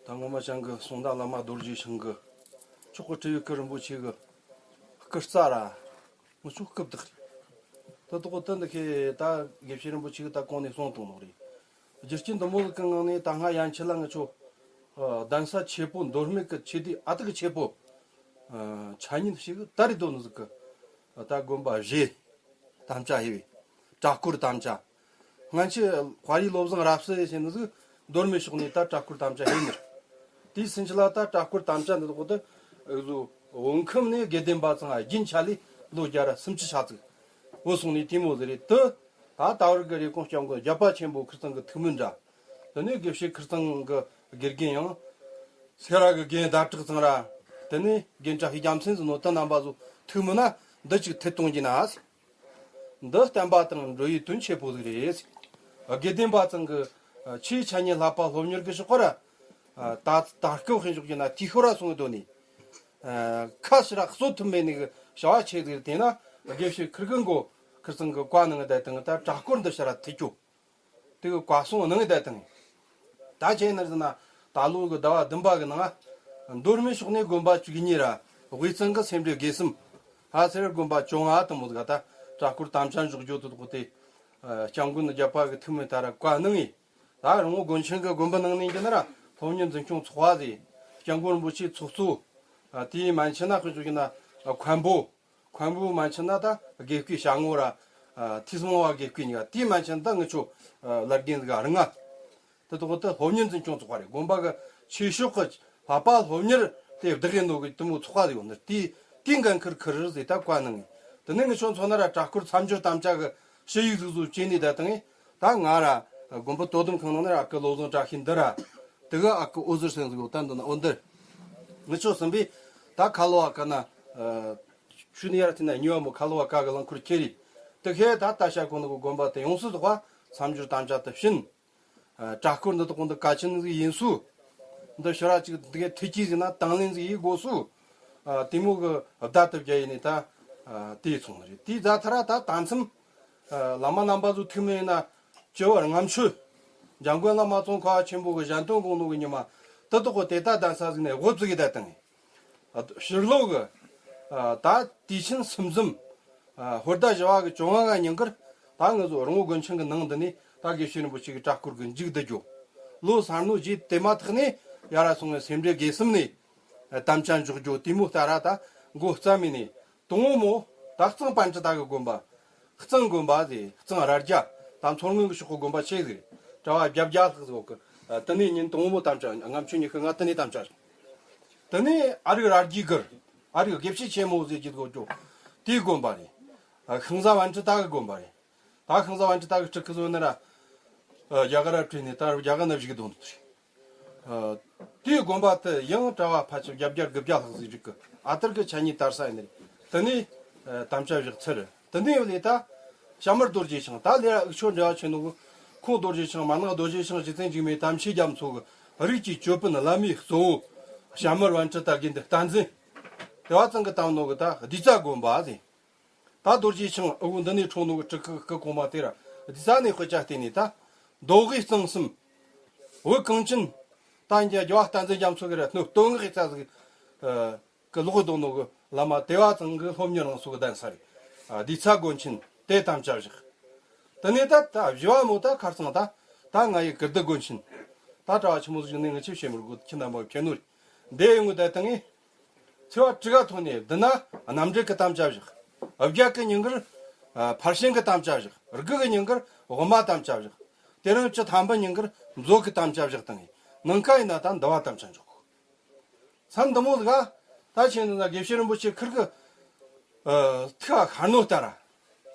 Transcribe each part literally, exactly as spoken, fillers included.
ད་ངོ་མ་ཅང་གི་གསུང་བདག་བླ་མ་རྡོ་རྗེ་འཆང་གི་མཆོག་གི་སྤྲུལ་པའི་སྐུ་རིན་པོ་ཆེ་གི་སྐུ་རྩ་ར། ངུ་ཆོ་སྐུ་བདག་རེད། དེ་དག་དེ་འདི་ཁའི་ད་དགེ་བཤེས་རིན་པོ་ཆེ་གི་ད་གོང་ནས་གསུངས་བཏང་ནོ་རེད། རྒྱུ་རྐྱེན་འདི་མོ་གི་ངང་ནས་ད་སྔ་ཡན་ཆད་ལ་ངུ་ཆོ་གདན་ས་ཆེ་པོ་མདོ་སྨད་གི་ཆོས་སྡེ་ཨ་ཏི་གི་ཆེ་པོ་ཆ་ཉིན་ཞིག་ད་རེད་དོ་ནི་ཟིག་གི། ད་དགོན་པ་བཞེས། དམ་བཅའ་ཧེ་བས། གྲྭ་སྐོར་དམ་བཅའ། སྔན་ཆད་དཔའ་རིས་བློ་བཟང་རབ་གསལ་ཡེ་ཟེར་ནི་ཟིག་མདོ་སྨད་ཕྱོགས་ནས་ད་གྲྭ་སྐོར་དམ་བཅའ་ཧེ་ནི། དེའི་སུན་ཆི་ལ་ད་གྲྭ་སྐོར་དམ་བཅའ་འདི་དག་དེ་ཨུ་ཟོ་བོད་ཁམས་ནས་དགེ་ལྡན་པ་ཚང་རྒྱུན་ཆད་ལས་ལོ་བརྒྱ་ར་སུམ་ཅུ་ཆ་ཙིག་བོ་སོང་ནས་དེ་མོ་ཟིག་རེད་དེ། ད་ད་བར་གི་རེ་སྐོང་སྐྱབས་མགོན་རྒྱལ་བ་ཆེན་པོ་ཁིར་ཚང་གི་ཐུགས་སྨོན་འདྲ། དེ་ནས་དགེ་བཤེས་ཁིར་ཚང་གི་དགེ་རྒན་ཡང་། སེ་ར་གི་རྒན་ཟླ་གྲགས་ཚང་ར། དེ་ནས་རྒན་བཀྲ་ཤིས་རྒྱལ་མཚན་ཟེར་ནོ་ད་རྣམ་པ་ཚོ་ཐུགས་སྨོན་ན་འདི་ཅིག་ཐེ་གཏོང་རྒྱུ་ན། འདི་བསྟན་པ་དང་འགྲོ་བའི་དོན་ཆེ་པོ་ཟིག་རེད། དགེ་ལྡན་པ་ཚང་གི་ཆོས་འཆད་ཉན་བསླབ་པ་སློབ་གཉེར་གི་ཕྱོགས་ཀ་ར། ད་ད་སྐབས་ཧིན་ཞོག་གི་ན་དེ་ཤོར་ར་སོང་གི་དོ་ནི། ཁ་ཕྱིར་ར་གསོ་ཐུབ་མེད་ནི་གི་བྱ་བ་ཆེ་ཟིག་རེད་དེ་ན་དགེ་བཤེས་ཁིར་གི་མགོ་ཁིར་ཚང་གི་བཀའ་གནང་གི་བསྡད་དང་ད་གྲྭ་སྐོར་འདི་ཕྱིར་ར་ཐེ་ཆོ། དེ་གི་བཀའ་གསུང་གནང་གི་བསྡད་དང་། ད་ཁྱེད་ནར་ཟིན་ན་ད་ལོ་གི་ཟླ་བ་བདུན་པ་གི་ནང་མདོ་སྨད་ཕྱོགས་ནས་དགོན་པ་བཅུ་གཉིས་ར་དབུས་གཙང་གི་སེ་འབྲས་དགེ་གསུམ། ཧ་སེར་དགོན་པ་བཅོ་ལྔ་དང་མོ་ཟིག་ད་གྲྭ་སྐོར་དམ་བཅའ་འཇོག་རྒྱུ་དེ་དག་དེ། སྐྱབས་མགོན་རྒྱལ་བ་གི་ཐུགས་སྨོན་ད་ར་བཀའ་གནང་ངེ། ད་རང་ངོ་དགོན་ཆེན་གི་དགོན་པ་ནང་ནས་ཀྱི་ན་ར་སློབ་གཉེར་འཛིན་སྐྱོང་ཚོགས་པ་ཟེར། སྐྱབས་མགོན་རིན་པོ་ཆེའི་ཚོགས་གཙོ། དེའི་མན་ཆད་ན་ཁོ་ཚོ་ཀྱི་ན་མཁན་པོ། མཁན་པོ་མན་ཆད་ན་ད་དགེ་བསྐོས་བྱ་ངོ་ར། ཐུས་མང་བ་དགེ་བསྐོས་གཉིས་ཀ་དེའི་མན་ཆད་ད་ངི་ཆོ་བླ་རྒན་ཟིག་རིང་ང་། དེ་དག་ད་སློབ་གཉེར་འཛིན་སྐྱོང་ཚོགས་པ་རེད། དགོན་པ་གི་ཆོས་ཕྱོགས་གི་བསླབ་པ་སློབ་གཉེར་དེ་བདག་ཡིན་ནོ་གི་དུ་མོ་ཚོགས་པ་ཟིག་ཡོད་ནི་དེ་དེའི་འགན་ཁུར་ཁུར་ཟིག་ད་བཀའ་གནང་ངེ། དེ་ནས་ངི་ཆོ་མཚོན་ན་ར་གྲྭ་སྐོར་མཚམས་སྦྱོར་དམ་བཅའ་གི་ཞུ་ཡིག་ཟིག་བཟོ་བྱས་ནས་ད་དང་ངེ། ད་ང་ར་དགོན་པ་དོ་དམ་ཁང་ནང་ན་ར་ཨ་ཁུ་བློ་བཟང་བཀྲ་ཤིས་འདི་ར། དེ་གི་ཨ་ཁུ་འོད་ཟེར་སེང་ཟིག་ཡོད་ད་འདི་ན་འོ་འདི། ངི་ཆོ་སེམས་པས་ད་ཁ་ལོ་བ་ཀ་ན། ཆུ་ནི་ཡར་ཐིན་ན་ཉི་བ་མོ་ཁ་ལོ་བ་ཀ་གི་རླངས་འཁོར་ཁྱེར་རེ། དེ་ཁའི་ད་ལྟ་ཤ་ཁོ་ནི་གི་དགོན་པ་དེ་ཡོངས་སུ་རྫོགས་པ་མཚམས་སྦྱོར་དམ་བཅའ་དེ་བྱིན། གྲྭ་སྐོར་འདི་དག་འདི་གལ་ཆེན་ཟིག་ཡིན་སུ། འདི་ཕྱི་ར་ཅིག་འདི་གའི་ཐུགས་ཀྱིས་ཟིན་ན་དང་ལེན་ཟིག་ཡིན་དགོས་སུ། དེ་མོ་གི་བརྡ་དེ་བརྒྱབ་ཡིན་ནི་ད། དེ་ཚོང་རེད་དེ་རྫ་ཐ་ར་ད་དང་མཚམས། བླ་མ་རྣམ་པ་ཚོ་ཐུགས་སྨོན་ཡིན་ན། སྤྱི་བོར་རྔམ་ཆུ། འཇམ་མགོན་བླ་མ་ཙོང་ཁ་བ་ཆེན་པོ་གི་གཞན་དོན་དགོངས་ནོ་གི་ཉི་མ། དེ་དག་གི་དེ་ད་གདན་ས་ཟིག་ནས་དབུ་བཙུགས་ཡི་ད་དང་། ཕྱི་ལོ་གི། ད་དུས་ཆེན་སུམ་འཛོམས། ཧོར་ཟླ་བཞི་བ་གི་བཅོ་ལྔ་ག་ཉིན་ཀར། ད་ང་ཚོ་རོང་བོ་དགོན་ཆེན་གི་ནང་འདི་ནས་ད་དགེ་བཤེས་རིན་པོ་ཆེ་གི་གྲྭ་སྐོར་གི་མཇུག་བསྡུ་རྒྱུ། ལོ་གསར་ནོ་རྗེས་དེ་མ་ཐག་ནས་ཡར་ར་སོང་བའི་སེ་འབྲས་དགེ་གསུམ་ནས། དམ་བཅའ་འཇོག་རྒྱུ་དེ་མོ་ལྟར་ར་ད་འགོ་རྩ་མེད་ནས། དང་བོ་མོ། ད་གཙང་པཎ་ཆེན་བདག་གི་དགོན་པ། གཙང་དགོན་པ་ཟེར་གཙང་རྭ་རྒྱ། ད་མཚོ་སྔོན་གྱི་ཕྱོགས་ཀྱི་དགོན་པ་ཆེ་ཟེར། གྲྭ་བ་བརྒྱད་བརྒྱ་ལྷག་ཟེར་གི། དེ་ནས་ཉིན་དང་བོ་མོ་དམ་བཅའ་ལྔ་བཅུ་ཉི་ཤུ་ལྔ་དེ་ནས་དམ་བཅའ་བཞག་དེ་ནས་ཨ་རིག་རྭ་རྒྱའི་གུར། ཨ་རིག་དགེ་བཤེས་ཆེན་མོ་ཟེར་གྱི་གོ་ཅོ། དེའི་དགོན་པ་རེད། ཤིང་བཟའ་པཎ་ཆེན་བདག་གི་དགོན་པ་རེད། ད་ཤིང་བཟའ་པཎ་ཆེན་བདག་གི་སྤྲུལ་སྐུ་བཟོ་ན་ར། རྒྱ་གར་ར་བྲོས་ནས་ད་རྒྱ་གར་ན་བཞུགས་གདོང་དུ་རེད། དེའི་དགོན་པ་དེ་ཡང་གྲྭ་བ་ཕལ་ཆེར་བརྒྱད་བརྒྱ་དགུ་བརྒྱ་ལྷག་ཟིག་རིག་གི་ཨ་ཐར་གི་ཆ་ཉིད་དར་ས་ཡིན་ནི་རེད། དེ་ནས་དམ་བཅའ་བཞག་ཚར། དེ་ནས་ལས་ད་ཞྭ་དམར་རྡོ་རྗེ་འཆང་ད་ལས་འུ་ཆོ་འབྲེལ་བ་ཆེ་ནོ་གི་ཁོང་རྡོ་རྗེ་འཆང་མ་ནག་རྡོ་རྗེ་འཆང་རྗེ་བཙུན་འཇིགས་མེད་དམ་ཆོས་རྒྱ་མཚོ་གི་རིགས་ཀྱི་ཅོད་པན་བླ་མའི་གཙོ་བོ་ཞྭ་དམར་པཎ་ཆེན་དར་རྒྱས་འདི་བསྟན་འཛིན་དེ་བ་ཚང་གི་བཏང་ནོ་གི་ད་བདུད་རྩ་དགོན་པ་ཟེར། ད་རྡོ་རྗེ་འཆང་ཨ་བོ་འདི་ནས་འཁྲུངས་ནོ་གི་སྤྲུལ་སྐུ་སྐུ་གོང་མ་དེ་ར་རྫ་ནས་དཔེ་ཆ་བལྟས་ནས་ད། མདོ་དབུས་གཙང་གསུམ། བོད་གངས་ཅན། ད་འཇའ་རྒྱལ་བ་བསྟན་འཛིན་རྒྱ་མཚོ་གི་ར་སྣོད་སྟོད་འགག་རྩ་ཟིག་གི་ལོག་གདོང་ནོ་གི་བླ་མ་དེ་བ་ཚང་གི་སློབ་གཉེར་གླིང་སོགས་གདན་ས་རེད། བདུད་རྩ་དགོན་ཆེན་དེ་དམ་བཅའ་བཞག་དེ་ནས་ད་ད་བཞི་བ་མོ་ད་ཁར་ཚང་ད་ད་ང་ཡི་ཀིརྟི་དགོན་ཆེན། ད་གྲྭ་བ་ཆེན་མོ་ཟིག་ནས་ང་ཆེ་བཤད་མི་དགོས་ཁྱི་རྣམ་པ་ཁྱེད་ནོར། འདས་ཡོང་གི་ད་དང་ངས། ཚེས་པ་དྲུག་ག་ཐོན་ནས་བདུན་ན་རྣམ་འགྲེལ་གྱི་དམ་བཅའ་བཞག་བརྒྱད་ཀྱི་ཉིན་གར་ཕར་ཕྱིན་གྱི་དམ་བཅའ་བཞག་དགུ་གི་ཉིན་གར་དབུ་མ་དམ་བཅའ་བཞག་དེ་རིང་བཅུ་ཐམ་པའི་ཉིན་གར་མཛོད་ཀྱི་དམ་བཅའ་བཞག་དང་ནངས་ཀ་ཡིན་ན་ད་འདུལ་བ་དམ་བཅའ་འཇོག་མཚམས་འདི་མོ་ཟིག་ག་ད་ཁྱེད་འདི་ན་དགེ་བཤེས་རིན་པོ་ཆེ་ཁིར་གི་ཐུགས་ཁ་ཤར་ནོ་ལྟར།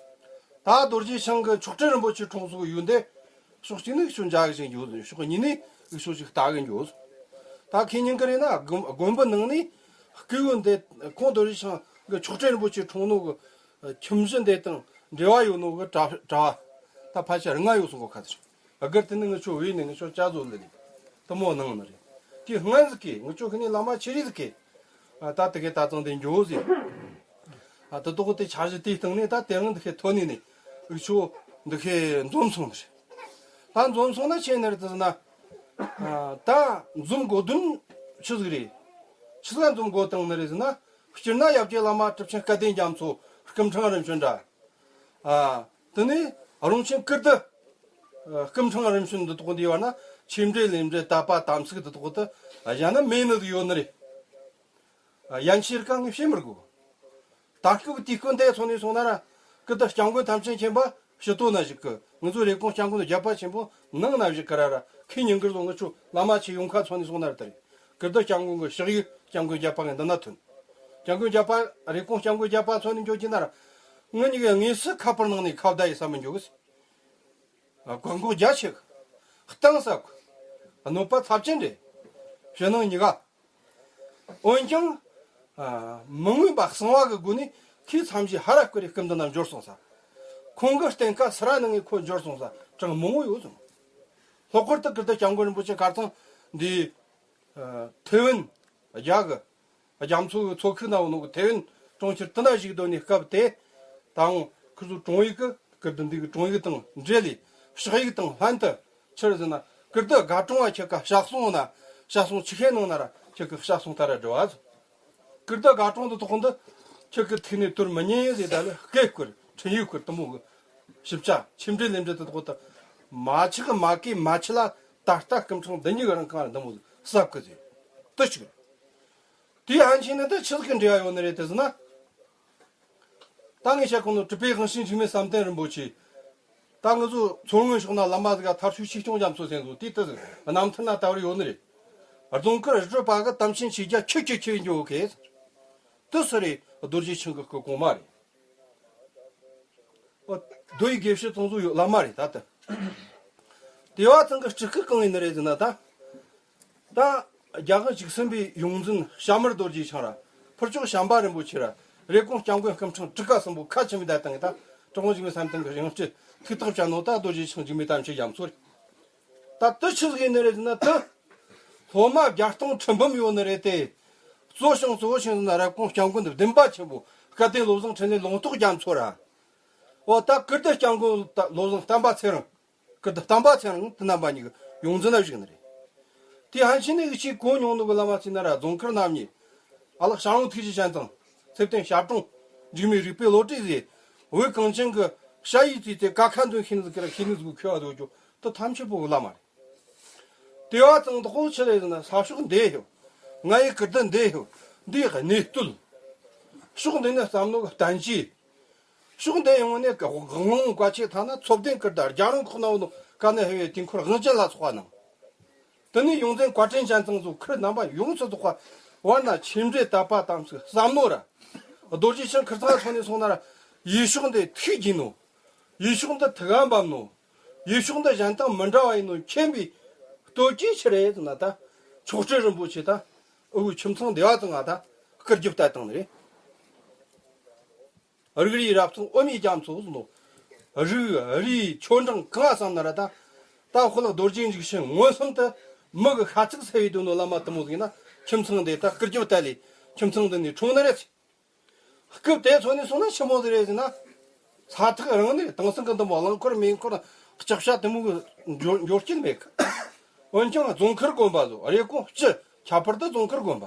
ད་རྡོ་རྗེ་འཆང་གི་མཆོག་སྤྲུལ་རིན་པོ་ཆེ་འཁྲུངས་སུ་ཡོད་འདི། ཕྱོགས་གཅིག་ནས་ཤུགས་འཇག་བཞིན་ཡོད། ཕྱོགས་གཉིས་ནས་ཤུགས་ཅིག་ལྟ་གིན་ཡོད། ད་ཁེ་ཉིན་གི་རེད་ན་དགོན་དགོན་པའི་ནང་ནས་སྐུ་ཡོན་འདི་ཁོང་རྡོ་རྗེ་འཆང་གི་མཆོག་སྤྲུལ་རིན་པོ་ཆེ་འཁྲུངས་ནོ་གི་ཁྱིམ་གཞི་འདི་དང་འབྲེལ་བ་ཡོད་ནོ་གི་གྲྭ་གྲྭ་བ་ད་ཕལ་ཆེར་ལྔ་ཡོད་སོང་གོ་ཁ་ཚིག་སྒེར་དེ་ནི་ངི་ཆོ་བས་ནི་ངི་ཆོ་ཅག་བཟོ་ལེ་ནི་དུ་མོ་ནང་ནི་རེད། དེ་སྔན་ཟིག་གི་ངི་ཆོ་ཁི་ནི་བླ་མ་ཆེ་རིགས་ཟིག་གི་ད་དེ་གའི་ད་ཙང་དེ་འགྱོ་ཟིག་ད་དོག་དེ་འཆར་གཞི་དེའི་སྟེང་ནས་ད་དེ་རིང་འདི་ཁའི་ཐོན་ནི་ནི་ངི་ཆོ་འདི་ཁའི་འཛོམས་སོང་ནི་རེད། ད་འཛོམས་སོང་ན་ཆེ་ནི་རེད་དེ་ཟེར་ན། ཨ། ད་འཛོམས་དགོས་དོན་ཆི་ཟིག་རེད། ཆི་ཟིག་འཛོམས་དགོས་བཏང་ནི་རེད་ཟེར་ན། སྤྱིར་ན་ཡབ་རྗེ་བླ་མ་གྲུབ་ཆེན་སྐལ་ལྡན་རྒྱ་མཚོ་སྐུ་ཕྲེང་རིམ་བྱོན་འདྲ། ཨ། དེ་ནས་རོང་ཆེན་ཀིརྟི། ཨ། སྐུ་ཕྲེང་རིམ་བྱོན་འདི་དག་འདི་བར་ན་ཆོས་འབྲེལ་ལས་འབྲེལ་དད་པ་དམ་ཚིག་འདི་དག་དེ་གཞན་ན་མེད་ནི་ཟིག་ཡོད་ནི་རེད། ཡན་ཆད་རིགས་ངས་བཤད་མི་དགོས། ད་སྐབས་དུས་སྐབས་འདི་མཚོན་ནས་སོང་ན་ར། ཀིརྟི་སྐྱབས་མགོན་ཐམས་ཅད་མཁྱེན་པ་ཕྱི་དོ་ན་བཞུགས་གི། ང་ཚོ་རེབ་གོང་སྐྱབས་མགོན་བརྒྱད་པ་ཆེན་པོ་ནང་ན་བཞུགས་གི་ར་ར། ཁོའི་ཉིན་དཀར་ཚོ་ང་ཚོ་བླ་མ་ཆེ་ཡོང་ཁ་མཚོན་ནས་སོང་ན་ར་ད་རེད། ཀིརྟི་སྐྱབས་མགོན་གི་ཕྱག་ཡིག་སྐྱབས་མགོན་བརྒྱད་པ་ངས་འདི་ན་ཐོན། སྐྱབས་མགོན་བརྒྱད་པ། རེབ་གོང་སྐྱབས་མགོན་བརྒྱད་པ་མཚོན་ནས་འགྱོ་གི་ན་ར། ངེད་གཉིས་ཀས་དངོས་སུ་ཁ་པར་ནང་ནས་ཁ་བརྡ་ཡེད་ས་མི་འགྱོ་གི་ཟེར། ཨ། བཀག་འགོག་རྒྱ་ཆེ་གི། གཏིང་ཟབ་གི། གནོད་པ་ཚབས་ཆེན་རེད། ཕྱི་ནང་གཉིས་ཀ། འོན་ཀྱང་། ཨ། མི་མངོན་པ་གསང་བ་གི་སྒོ་ནས་ཁོས་མཚམས་བཞི་ཧ་ར་བསྐོར་རེ་སྐུ་མདུན་ན་འབྱོར་སོང་ས། ཁོང་གི་བསྟན་ཁ་སི་ར་ནང་ངས་ཁོ་འབྱོར་སོང་ས་གྲངས་མང་བོ་ཡོད་སོང་། ལྷག་པར་དུ་ཀིརྟི་སྐྱབས་མགོན་རིན་པོ་ཆེ་ཁ་རྩང་འདི། ཨ། ཐེ་ཝན་རྒྱ་གི་རྒྱ་མཚོ་གི་མཚོ་ཁུག་ན་ཡོད་ནོ་གི་ཐེ་ཝན་གྲོང་ཁྱེར་དེ་ན་བཞུགས་སྡོད་ནི་སྐབས་དེ། ད་འོང་ཁོ་ཚོ་དྲུང་ཡིག་གི། ཀིརྟི་འདི་གི་དྲུང་ཡིག་དང་འབྲེལ་ལས་ཕྱག་ཡིག་དང་ལྷན་དུ། ཆི་རེད་ཟེར་ན། ཀིརྟི་དགའ་གྲོང་བ་ཁྱེད་ཀ་ཞག་སོང་ན། ཞག་སོང་ཆི་ཤེས་ནང་ན་ར་ཁྱེད་ཀ་ཞག་སོང་ད་ར་འགྲོ་བ་ཟེར། ཀིརྟི་དགའ་གྲོང་དུ་ཐོག་འདི་ཁྱེད་ཀ་ཐུག་ནས་དོར་མི་ཉན་ཟེར། ད་ལས་སྐད་བསྐུར། འཕྲིན་ཡིག་བསྐུར། དེ་མོ་གི་ཞིབ་ཆ་ཆོས་འབྲེལ་ལས་འབྲེལ་དུ་ཐོག་ད་མ་ཆི་གི་མ་གི་མ་ཆི་ལ། ད་ལྟ་སྐུ་ཕྲེང་འདི་གཉིས་ཀ་རང་གང་ར་འདི་མོ་ཟེར་ཟབ་གི་ཟེར། དེ་ཆི་གི་རེད། དེའི་ཕན་ཆད་ནི་དེ་ཆི་ཟིག་གི་འབྲེལ་བ་ཡོད་ནི་རེད་དེ་ཟེར་ན། ད་ངས་བཤད་གོ་ནོ་གྲུབ་པའི་དབང་ཕྱུག་འཇིགས་མེད་བསམ་གཏན་རིན་པོ་ཆེ། ད་ང་ཚོ་མཚོ་སྔོན་ཕྱོགས་ན་བླ་མ་ཟིག་ག་མཐར་ཐུག་ཆོས་སྐྱོང་རྒྱ་མཚོ་ཟེར་ནོ་དེ་དེ་ཟིག་རྣམ་ཐར་ན་ད་བར་ཡོད་ནི་རེད། རྫོང་དཀར་རི་ཁྲོད་པ་གི་དམ་ཅན་ཆོས་རྒྱལ་ཁྱེད་ཁྱེད་ཁྱེད་འགྱོ་གི་དེ་སུ་རེད། རྡོ་རྗེ་འཆང་གི་སྐུ་གོང་མ་རེད། ཨོ། རྡོ་ཡི་དགེ་བཤེས་ཚང་ཚོ་ཡོད་བླ་མ་རེད་ད་དེ། དེ་བ་ཚང་གི་སྤྲུལ་སྐུ་གང་ཡིན་ནི་རེད་ཟེར་ན་ད། ད་རྒྱལ་དབང་བཅུ་གསུམ་པའི་ཡོངས་འཛིན་ཞྭ་དམར་རྡོ་རྗེ་འཆང་ར། ཕུར་ལྕོག་བྱམས་པ་རིན་པོ་ཆེ་ར། རེབ་གོང་སྐྱབས་མགོན་སྐུ་ཕྲེང་དྲུག་པ་གསུམ་པོ་ཁ་ཆེ་མི་ད་བཏང་གི་ད། གྲུབ་དབང་འཇིགས་མེད་བསམ་གཏན་གི་ཡང་སྤྲུལ་ཐུགས་ཐག་བཅད་ནོ་ད་རྡོ་རྗེ་འཆང་འཇིགས་མེད་དམ་ཆོས་རྒྱ་མཚོ་རེད། ད་དེ་ཆི་ཟིག་ཡིན་ནི་རེད་ཟེར་ན་དེ། སློབ་མ་བརྒྱ་སྟོང་ཁྲི་འབུམ་ཡོད་ནི་རེད་དེ། གཙོ་ཞིང་གཙོ་བོ་ཆེན་ཟེར་ན་རེབ་གོང་སྐྱབས་མགོན་བདེན་པ་ཆེན་པོ་སྐལ་ལྡན་བློ་བཟང་འཕྲིན་ལས་ལུང་རྟོགས་རྒྱ་མཚོ་ར། འོ། ད་ཀིརྟི་སྐྱབས་མགོན་བློ་བཟང་བསྟན་པ་ཚེ་རིང་། ཀིརྟི་བསྟན་པ་ཚེ་རིང་དེ་རྣམ་པ་གཉིས་ཀྱི་ཡོངས་འཛིན་ན་བཞུགས་ནི་རེད། དེ་ཕན་ཆད་ནས་ཨུ་ཆོས་གོ་མྱོང་ནོ་གི་བླ་མ་ཟེར་ན་ར། རྫོང་དཀར་རྣམ་གཉིས། ཨ་ལགས་ཞང་བློན་ཐུགས་རྗེ་ཅན་དང་། ཚེ་བརྟན་ཞབས་དྲུང་། འཇིགས་མེད་རིག་པའི་བློ་གྲོས་ཟེར། བོད་གངས་ཅན་གྱི་ཞ་ཡི་རྩིས་ཏེ་ཀ་ཁ་འདོན་ཤེས་ནི་ཟིག་གི་ར་ཤེས་ནི་ཟིག་ཁྱོད་ཨ་དོ་ཅོ་དེ་ཐམས་ཅད་པོ་གི་བླ་མ་རེད། དེ་བ་ཚང་དུ་ཧོ་ཆི་ལས་ཟེར་ན་ས་ཕྱོགས་འདི་ཧེ། ང་ཡི་ཀིརྟི་འདི་ཧེ། འདིའི་གནས་བསྟོད། ཕྱོགས་འདི་ནས་བརྩམས་ནོ་གི་བསྟན་བཅོས། ཕྱོགས་འདི་ཡོང་ནས་དབང་ལུང་བཀའ་ཆོས་ཐ་ན་ཚོ་བདུན་ཀིརྟི་རྒྱལ་རོང་ཁོག་ན་ཡོད་ནོ་ཀ་ནས་ཧེ་བའི་དུས་འཁོར་དབང་ཅན་ལ་སོགས་པ་ནང་། དེ་ནས་ཡོངས་འཛིན་བཀའ་དྲིན་ཅན་ཚང་ཚོ་ཁུར་རྣམ་པ་ཡོངས་སུ་རྫོགས་པ་བར་ན་ཆོས་འབྲེལ་དད་པ་དམ་ཚིག་བསམ་མནོ་ར། རྡོ་རྗེ་འཆང་ཁུར་ཚང་ཚོ་ནས་སོང་ན་ར། ཡུལ་ཕྱོགས་འདི་ཐུགས་དགྱེས་ནོ། ཡུལ་ཕྱོགས་འདི་ཐུགས་ཕམ་པ་ནོ། ཡུལ་ཕྱོགས་འདི་གཞན་དང་མི་འདྲ་བ་ཡིན་ནོ་མཁྱེན་པའི་བསྟོད་རྒྱུ་ཆི་རེད་ཟེར་ན་ད། མཆོག་སྤྲུལ་རིན་པོ་ཆེ་ད། ཨུ་ཁུ་ཁྱིམ་ཚང་སྡེ་བ་ཚང་ང་ད་སྐུར་རྒྱབ་བསྟན་བཏང་ནི་རེད། རིགས་རུས་རབ་གསུམ་དབུ་མའི་རྒྱ་མཚོ་ཟེར་ནོ། རིགས་རུས་ཆོ་འབྲིང་གང་བསམ་ན་ར་ད། ད་དཔེ་ལ་རྡོ་རྗེ་འཇིགས་ཆེན་མངོན་སུམ་དུ་མི་གི་ཤ་ཚུགས་ཟ་བའི་དོན་ནོ་བླ་མ་དེ་མོ་ཟིག་ན་ཁྱིམ་ཚང་འདི་ད་སྐུར་རྒྱབ་བསྟན་ལས་ཁྱིམ་ཚང་འདི་ནས་འཁྲུངས་ནི་རེད། སྐབས་དེ་ཚོ་ནས་སོང་ན་ཆི་མོ་ཟིག་རེད་ཟེར་ན། ས་ཐག་རིང་ནས་དེང་སང་གི་འདི་མོ་རླངས་འཁོར་མེ་འཁོར་ལྕགས་ཤ་དེ་མོ་གི་འགྱོ་འགྱོ་སྐྱིད་མེད་གི། འོན་ཀྱང་རྫོང་མཁར་དགོན་པ་ཟོ་རེབ་གོང་སྤྱི་ཁྱད་པར་དུ་རྫོང་མཁར་དགོན་པ།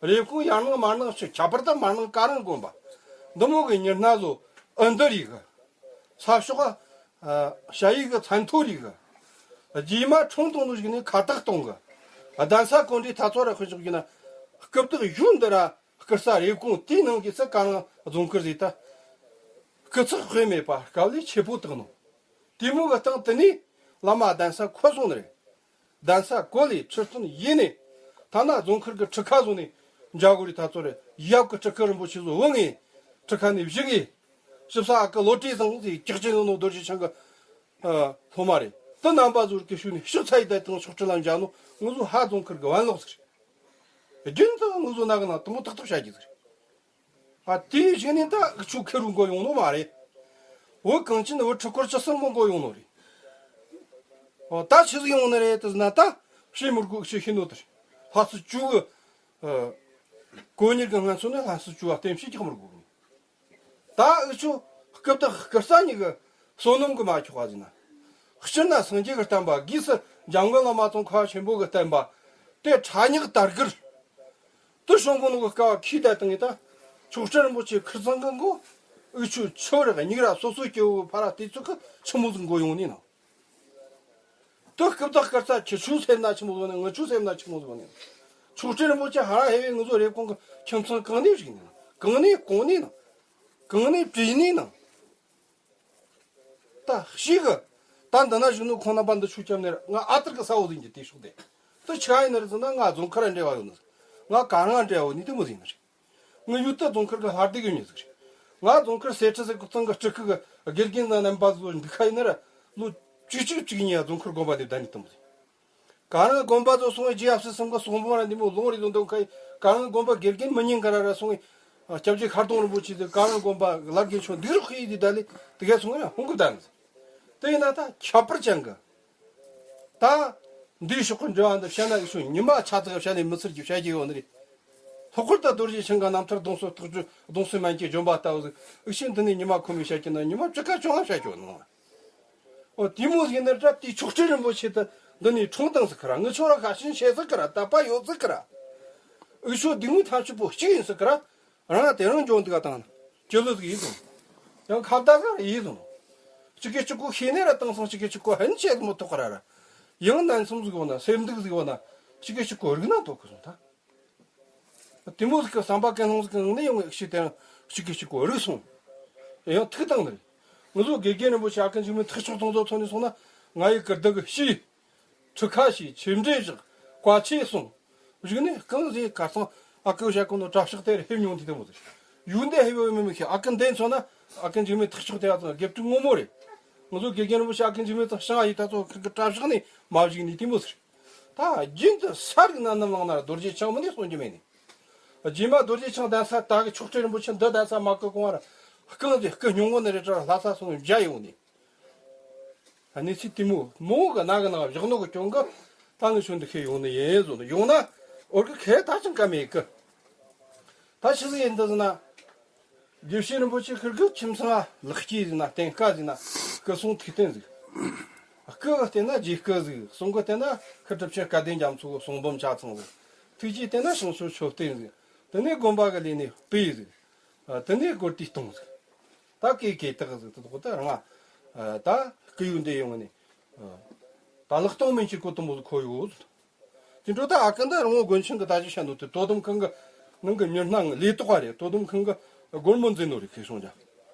རེབ་གོང་ཡར་ནང་མར་ནང་སྤྱི་ཁྱད་པར་དུ་མར་ནང་ཀ་རང་དགོན་པ། འདི་མོ་གི་མྱི་སྣ་ཟོ་ཨ་འདི་རིག་གི། ས་ཕྱོགས་ཨ་ཞ་ཡི་གི་མཚན་ཐོ་རིག་གི། རྗེས་མ་འཁྲུངས་དང་ནོ་ཞིག་ནས་ཁ་བཏགས་གཏོང་གི། གདན་ས་གོ་འདྲའི་ཐ་ཚོ་ར་ཁོ་ཞོག་གི་ན། སྐུ་བདག་གཞུང་འདི་ར། སྐུ་ས་རེབ་གོང་དེའི་ནང་གི་ས་ག་རང་རྫོང་མཁར་ཟིག་ད། སྐུ་ཚེགས་དཔེ་མེད་པ་དཀའ་ལས་ཆེ་པོ་བཏང་ནོ། དེ་མོ་གི་སྟེང་དེ་ནས་བླ་མ་གདན་ས་འཁོད་སོང་ནི་རེད། གདན་ས་བཀོད་ལས་ཁྲི་སྟོན་ཡིན་ནས། ཐ་ན་རྫོང་མཁར་གི་ཁྲི་ཁ་བཟུང་ནས་འཇའ་གོ་རི་ཐ་ཚོ་རེ་ཡབ་གི་ཁྲི་ཁ་རིན་པོ་ཆེ་བཟོ་བོ་ངས་ཁྲི་ཁ་ནས་བཞུགས་ངས། ཞིབ་ས་ཨ་ཀི་བློ་གྲོས་བཟང་ཟིག་ཀྱག་ཅན་ནོ་རྡོ་རྗེ་འཆང་གི་ཨ་སློབ་མ་རེད། དེ་རྣམ་པ་ཟོར་གི་ཤུགས་ནས་ཕྱག་འཚལ་ཡི་ད་དང་ཕྱོགས་ཁྲི་ལ་འཇའ་ནོ་ང་ཚོ་ཧ་རྫོང་མཁར་གི་བན་ལོག་ཟིག་རེད། རྒྱུན་དུ་ང་ཚོ་ན་གི་ན་དུ་མོ་ཏག་ཏག་བྱ་རྒྱུ་ཟིག་རེད། ཨ་དེའི་གཞུག་ནས་ད་ཆུ་ཁེ་རུ་འགོ་ཡོང་ནོ་མ་རེད། བོད་གངས་ཅན་བོད་ཁྲི་སྐོར་བཅུ་གསུམ་གོ་འགོ་ཡོང་ནོ་རེད། ཨོ་ད་ཆི་ཟིག་ཡོང་ནི་རེད་དེ་ཟེར་ན་ད་ཤེས་མི་དགོས་ཤེས་ཤེས་ནོ་དེ་རེད། ལྷ་སུ་བཅུ་གི་ཨ་གོ་གཉེར་གི་ངན་སོང་ནི་ལྷ་སུ་བཅུ་བ་གཏན་ཕྱིས་རྒྱག་མི་དགོས་ནི། ད་ཨུ་ཆོ་སྐུ་བདག་སྐུ་ས་གཉིས་ཀྱི་བསོད་ནམས་ཀྱིས་མ་ཆོག་པ་ཟིན་ན། སྤྱིར་ན་སངས་རྒྱས་ཀྱི་བསྟན་པ་སྒོས་སུ་ འཇམ་མགོན་བླ་མ་ཙོང་ཁ་པ་ཆེན་པོ་གི་བསྟན་པ་དེ་ཁྲ་ཉག་དར་གིར་དུ་བྱུང་གོ་ནོ་གི་སྐབས་ཁྱི་ད་བཏང་ངེ་ད། མཆོག་སྤྲུལ་རིན་པོ་ཆེ་ཁིར་ཚང་གི་མགོ་འུ་ཆོ་ཆོ་རེ་སྙིགས་ར་སོ་སོ་སྐྱེ་བོ་ཕ་ར་དེ་ཚོ་གི་ཆི་མོ་ཟིག་མགོ་ཡོང་ནི་ནོ། དུ་སྐུ་བདག་སྐུ་རྩ་ཁྱི་ཆོ་སེམས་ན་ཆི་མོ་ཟིག་ནི་ངུ་ཆོ་སེམས་ན་ཆི་མོ་ཟིག་ནི། མཆོག་སྤྲུལ་རིན་པོ་ཆེ་ཧ་ར་ཧེ་བའི་ངུ་ཟོ་རེབ་གོང་གི་ཁྱིམ་ཚང་གང་ནས་བཞུགས་ནི་ནོ། གང་ནས་གོང་ནས་ནོ། གང་ནས་བྲིས་ནས་ནོ། ད་ཤི་གི། ད་འདི་ན་བཞུགས་ནོ་ཁོང་རྣམ་པ་འདི་ཆོ་སྐྱབས་ནས་ང་ཨ་ཏར་གི་ས་འོག་ཟིན་གྱི་དེ་ཤོག་དེ། དུ་ཆི་ཡིན་ནི་རེད་ཟེར་ན་ང་རྫོང་མཁར་འབྲེལ་བ་ཡོད་ནི། ང་གར་ང་འབྲེལ་བ་ཡོད་ནི་དེ་མོ་ཟིན་ནི་རེད། ངའི་ཡུལ་དུ་རྫོང་མཁར་གི་ལྷ་སྡེ་གི་མྱི་ཟིག་རེད། ང་རྫོང་མཁར་སེ་ཁྲི་ཟེར་གི་ཚང་གི་སྤྲུལ་སྐུ་གི་དགེ་རྒན་ན་རྣམ་པ་ཚོ་འདི་ཁ་ཡིན་ན་ར། ལོ་བཅུ་གཅིག་བཅུ་གཉིས་ཡ་རྫོང་མཁར་དགོན་པ་འདི་བསྡད་ནི་དེ་མོ་ཟིན། གར་ང་དགོན་པ་ཚོ་སོང་བའི་རྗེས་ཡབ་སྲས་གསུམ་གི་གསུང་འབུམ་ར་འདི་མོ་ལུང་རེ་ལུང་འདོན་ཁ་ཡིན། གར་ང་དགོན་པ་དགེ་རྒན་མི་ཉན་ག་ར་ར་སོང་བའི་སྐྱབས་རྗེ་ཤར་གདོང་རིན་པོ་ཆེ་ཟེར་གར་ང་དགོན་པ་ལར་དགེ་ཆོ་འདུག་རོགས་ཁ་ཡིན་འདི་བསྡད་ལས་དེ་ག་སོང་བའི་ཧོང་གི་བསྡད་ནི་ཟིན། དེ་ཡིན་ན་ད་ཁྱད་པར་ཅན་གི། ད། འདིའི་ཕྱོགས་ཀྱི་འབྲེལ་བ་འདི་བཤད་ན་ཡིག་ཆུང་ཉི་མ་ཆ་ཚང་བཤད་ནས་མི་ཚར་གྱི་བཤད་ཀྱི་ཡོད་ནི་རེད། ལྷག་པར་དུ་རྡོ་རྗེ་འཆང་གི་རྣམ་ཐར་གདོང་སོ་ཐག་ཆོད་གདོང་སོ་སྨན་གྱི་ལྗོན་པ་ལྟ་བུ་ཟིག་ཡིག་ཆུང་འདི་ནས་ཉི་མ་ཁོམ་མི་བཤད་ཀྱི་ན་ཉི་མ་བཅུ་ཁ་བཅོ་ལྔ་བཤད་ཀྱི་ཡོད་ནི་རེད། འོ་དེ་མོ་ཟིག་ནི་དྲ་དེའི་མཆོག་སྤྲུལ་རིན་པོ་ཆེ་དུ་འདི་ནས་འཁྲུངས་དང་ཟིག་ཁ་ར་ངི་ཆོ་ར་ཁ་ཤིན་ཤེས་ཟིག་ཁ་ར་དད་པ་ཡོད་ཟིག་ཁ་ར། ཡིག་ཆུང་སྡིག་མོའི་ཐམས་ཅད་པོ་གཅིག་ཡིན་ཟིག་ཁ་ར། རང་དེ་རང་འཇོན་འདུག་ག་དང་། སྐྱོ་ལོ་ཟིག་ཡིན་སོང་། ཡང་ཁ་བརྡ་ཟིག་ཡིན་སོང་། གཅིག་གིས་གཅིག་གོ་ཤེས་ནས་ར་བཏང་སོང་། གཅིག་གིས་གཅིག་གོ་ཧན་ཆེ་མོ་ཐོག་ར་ར། ཡང་ནན་སོང་ཟིག་འོ་ན་སེམས་སྡུག་ཟིག་འོ་ན། གཅིག་གིས་གཅིག་གོ་རིག་ན་ཐོག་གི་སོང་ད། དེ་མོ་ཟིག་གི་བསམ་པ་ཀུན་སློང་ཟིག་གི་ངང་ནས་ཡོང་ངེ་ཤི་དེ་རང་གཅིག་གིས་གཅིག་གོ་རིག་སོང་། ཡང་ཐུག་བཏང་ནི་རེད། ང་ཚོ་དགེ་རྒན་རིན་པོ་ཆེ་ཨ་ཀུན་འཇིགས་མེད་ཐེག་མཆོག་གཙང་བཙོ་ཐོག་ནས་སོང་ན་ང་ཡི་ཀིར་སྡི་གི་ཤི། ཁྲི་ཁ་ཤས་ཆེ་འདྲེ་བཞག་བཀའ་ཆེ་གསུངས། གཞུག་ནས་རྐང་བཞིའི་ཁ་སང་ཨ་ཁུ་བཤད་གོ་ནོ་གྲྭ་ཕྱག་དེར་ཧེབ་མྱོང་དེ་དེ་མོ་ཟེར། ཡུལ་འདི་ཧེབ་ཡོད་མི་མི་ཤེས། ཨ་ཁུ་འདན་མཚོན་ན་ཨ་ཁུ་འཇིགས་མེད་ཐག་ཆོད་དེ་ཨ་ཚང་དགེ་ཕྲུག་ངོ་མ་རེད། ང་ཚོ་དགེ་རྒན་རིན་པོ་ཆེ་ཨ་ཁུ་འཇིགས་མེད་ཚང་ཤང་ཨ་ཡི་ད་ཚོ་ཁུ་གི་གྲྭ་ཕྱག་ནས་མ་བཞུགས་ནས་དེ་མོ་ཟེར། ད་རྒྱུན་དུ་ས་རིག་ན་ནམ་ལངས་ན་རྡོ་རྗེ་འཆང་མི་འདི་གསུང་རྒྱུ་མེད་ནས། རྗེས་མ་རྡོ་རྗེ་འཆང་གདན་ས་ད་གི་མཆོག་སྤྲུལ་རིན་པོ་ཆེ་འདི་གདན་ས་མ་བཀུར་གོང་བར་རྐང་གི་སྐུ་སྙུང་ངོ་ནས་རེ་བྲལ་ལྷ་ས་སོང་མཇལ་ཡོང་ནས། གནས་ཚུལ་དེ་མོ་མོ་གི་ནང་གི་ནང་བཞག་ནོ་གི་གྱོང་གི་ད་ངི་ཆོ་འདི་ཁེ་ཡོང་ནི་ཡིན་བཟོ་ནི་ཡོང་ན་འོར་གི་ཁེ་ད་ཅང་ཀ་མེད་གི། ད་ཆི་ཟིག་ཡིན་འདི་ཟེར་ན། དགེ་བཤེས་རིན་པོ་ཆེ་ཁིར་གི་ཁྱིམ་ཚང་ལག་སྐྱེས་ཟིག་ན་བསྟན་དཀའ་ཟིག་ན་སྐུ་གསུང་ཐུགས་རྟེན་ཟིག་སྐུ་གི་བསྟན་ན་རྗེས་སྐུ་ཟིག་གསུང་གི་བསྟན་ན་ཁི་གྲུབ་ཆེན་སྐལ་ལྡན་རྒྱ་མཚོ་གི་གསུང་འབུམ་ཆ་ཚང་ཟིག་ཐུགས་རྗེའི་བསྟན་ན་བྱང་ཆུབ་མཆོད་རྟེན་ཟིག་དེ་ནས་དགོན་པ་གི་ལས་ནས་སྤེལ་ཟིག་དེ་ནས་སྒོར་དུས་གཏོང་ཟིག་ད་གེ་གེ་དག་ཟིག་དེ་དག་ད་རང་ད་སྐུ་ཡུལ་འདི་ཡོང་ནས་ད་ལག་སྟོང་མིན་གྱི་སྐུ་དུམ་བུ་ཟིག་ཁོ་ཡོད་ཟིག་དེ་འཕྲོ་ད་ཨ་ཀི་འདི་རོང་བོ་དགོན་ཆེན་གི་ད་ཅི་བཤད་ནོ་དེ་དོ་དམ་ཁང་གི་ནང་གི་མྱུར་སྣང་ལས་ཐོག་པ་རེད། དོ་དམ་ཁང་གི་སྒོར་མོ་འཛིན་ནོ་རེད། ཁེ་སོང་ཀྱང་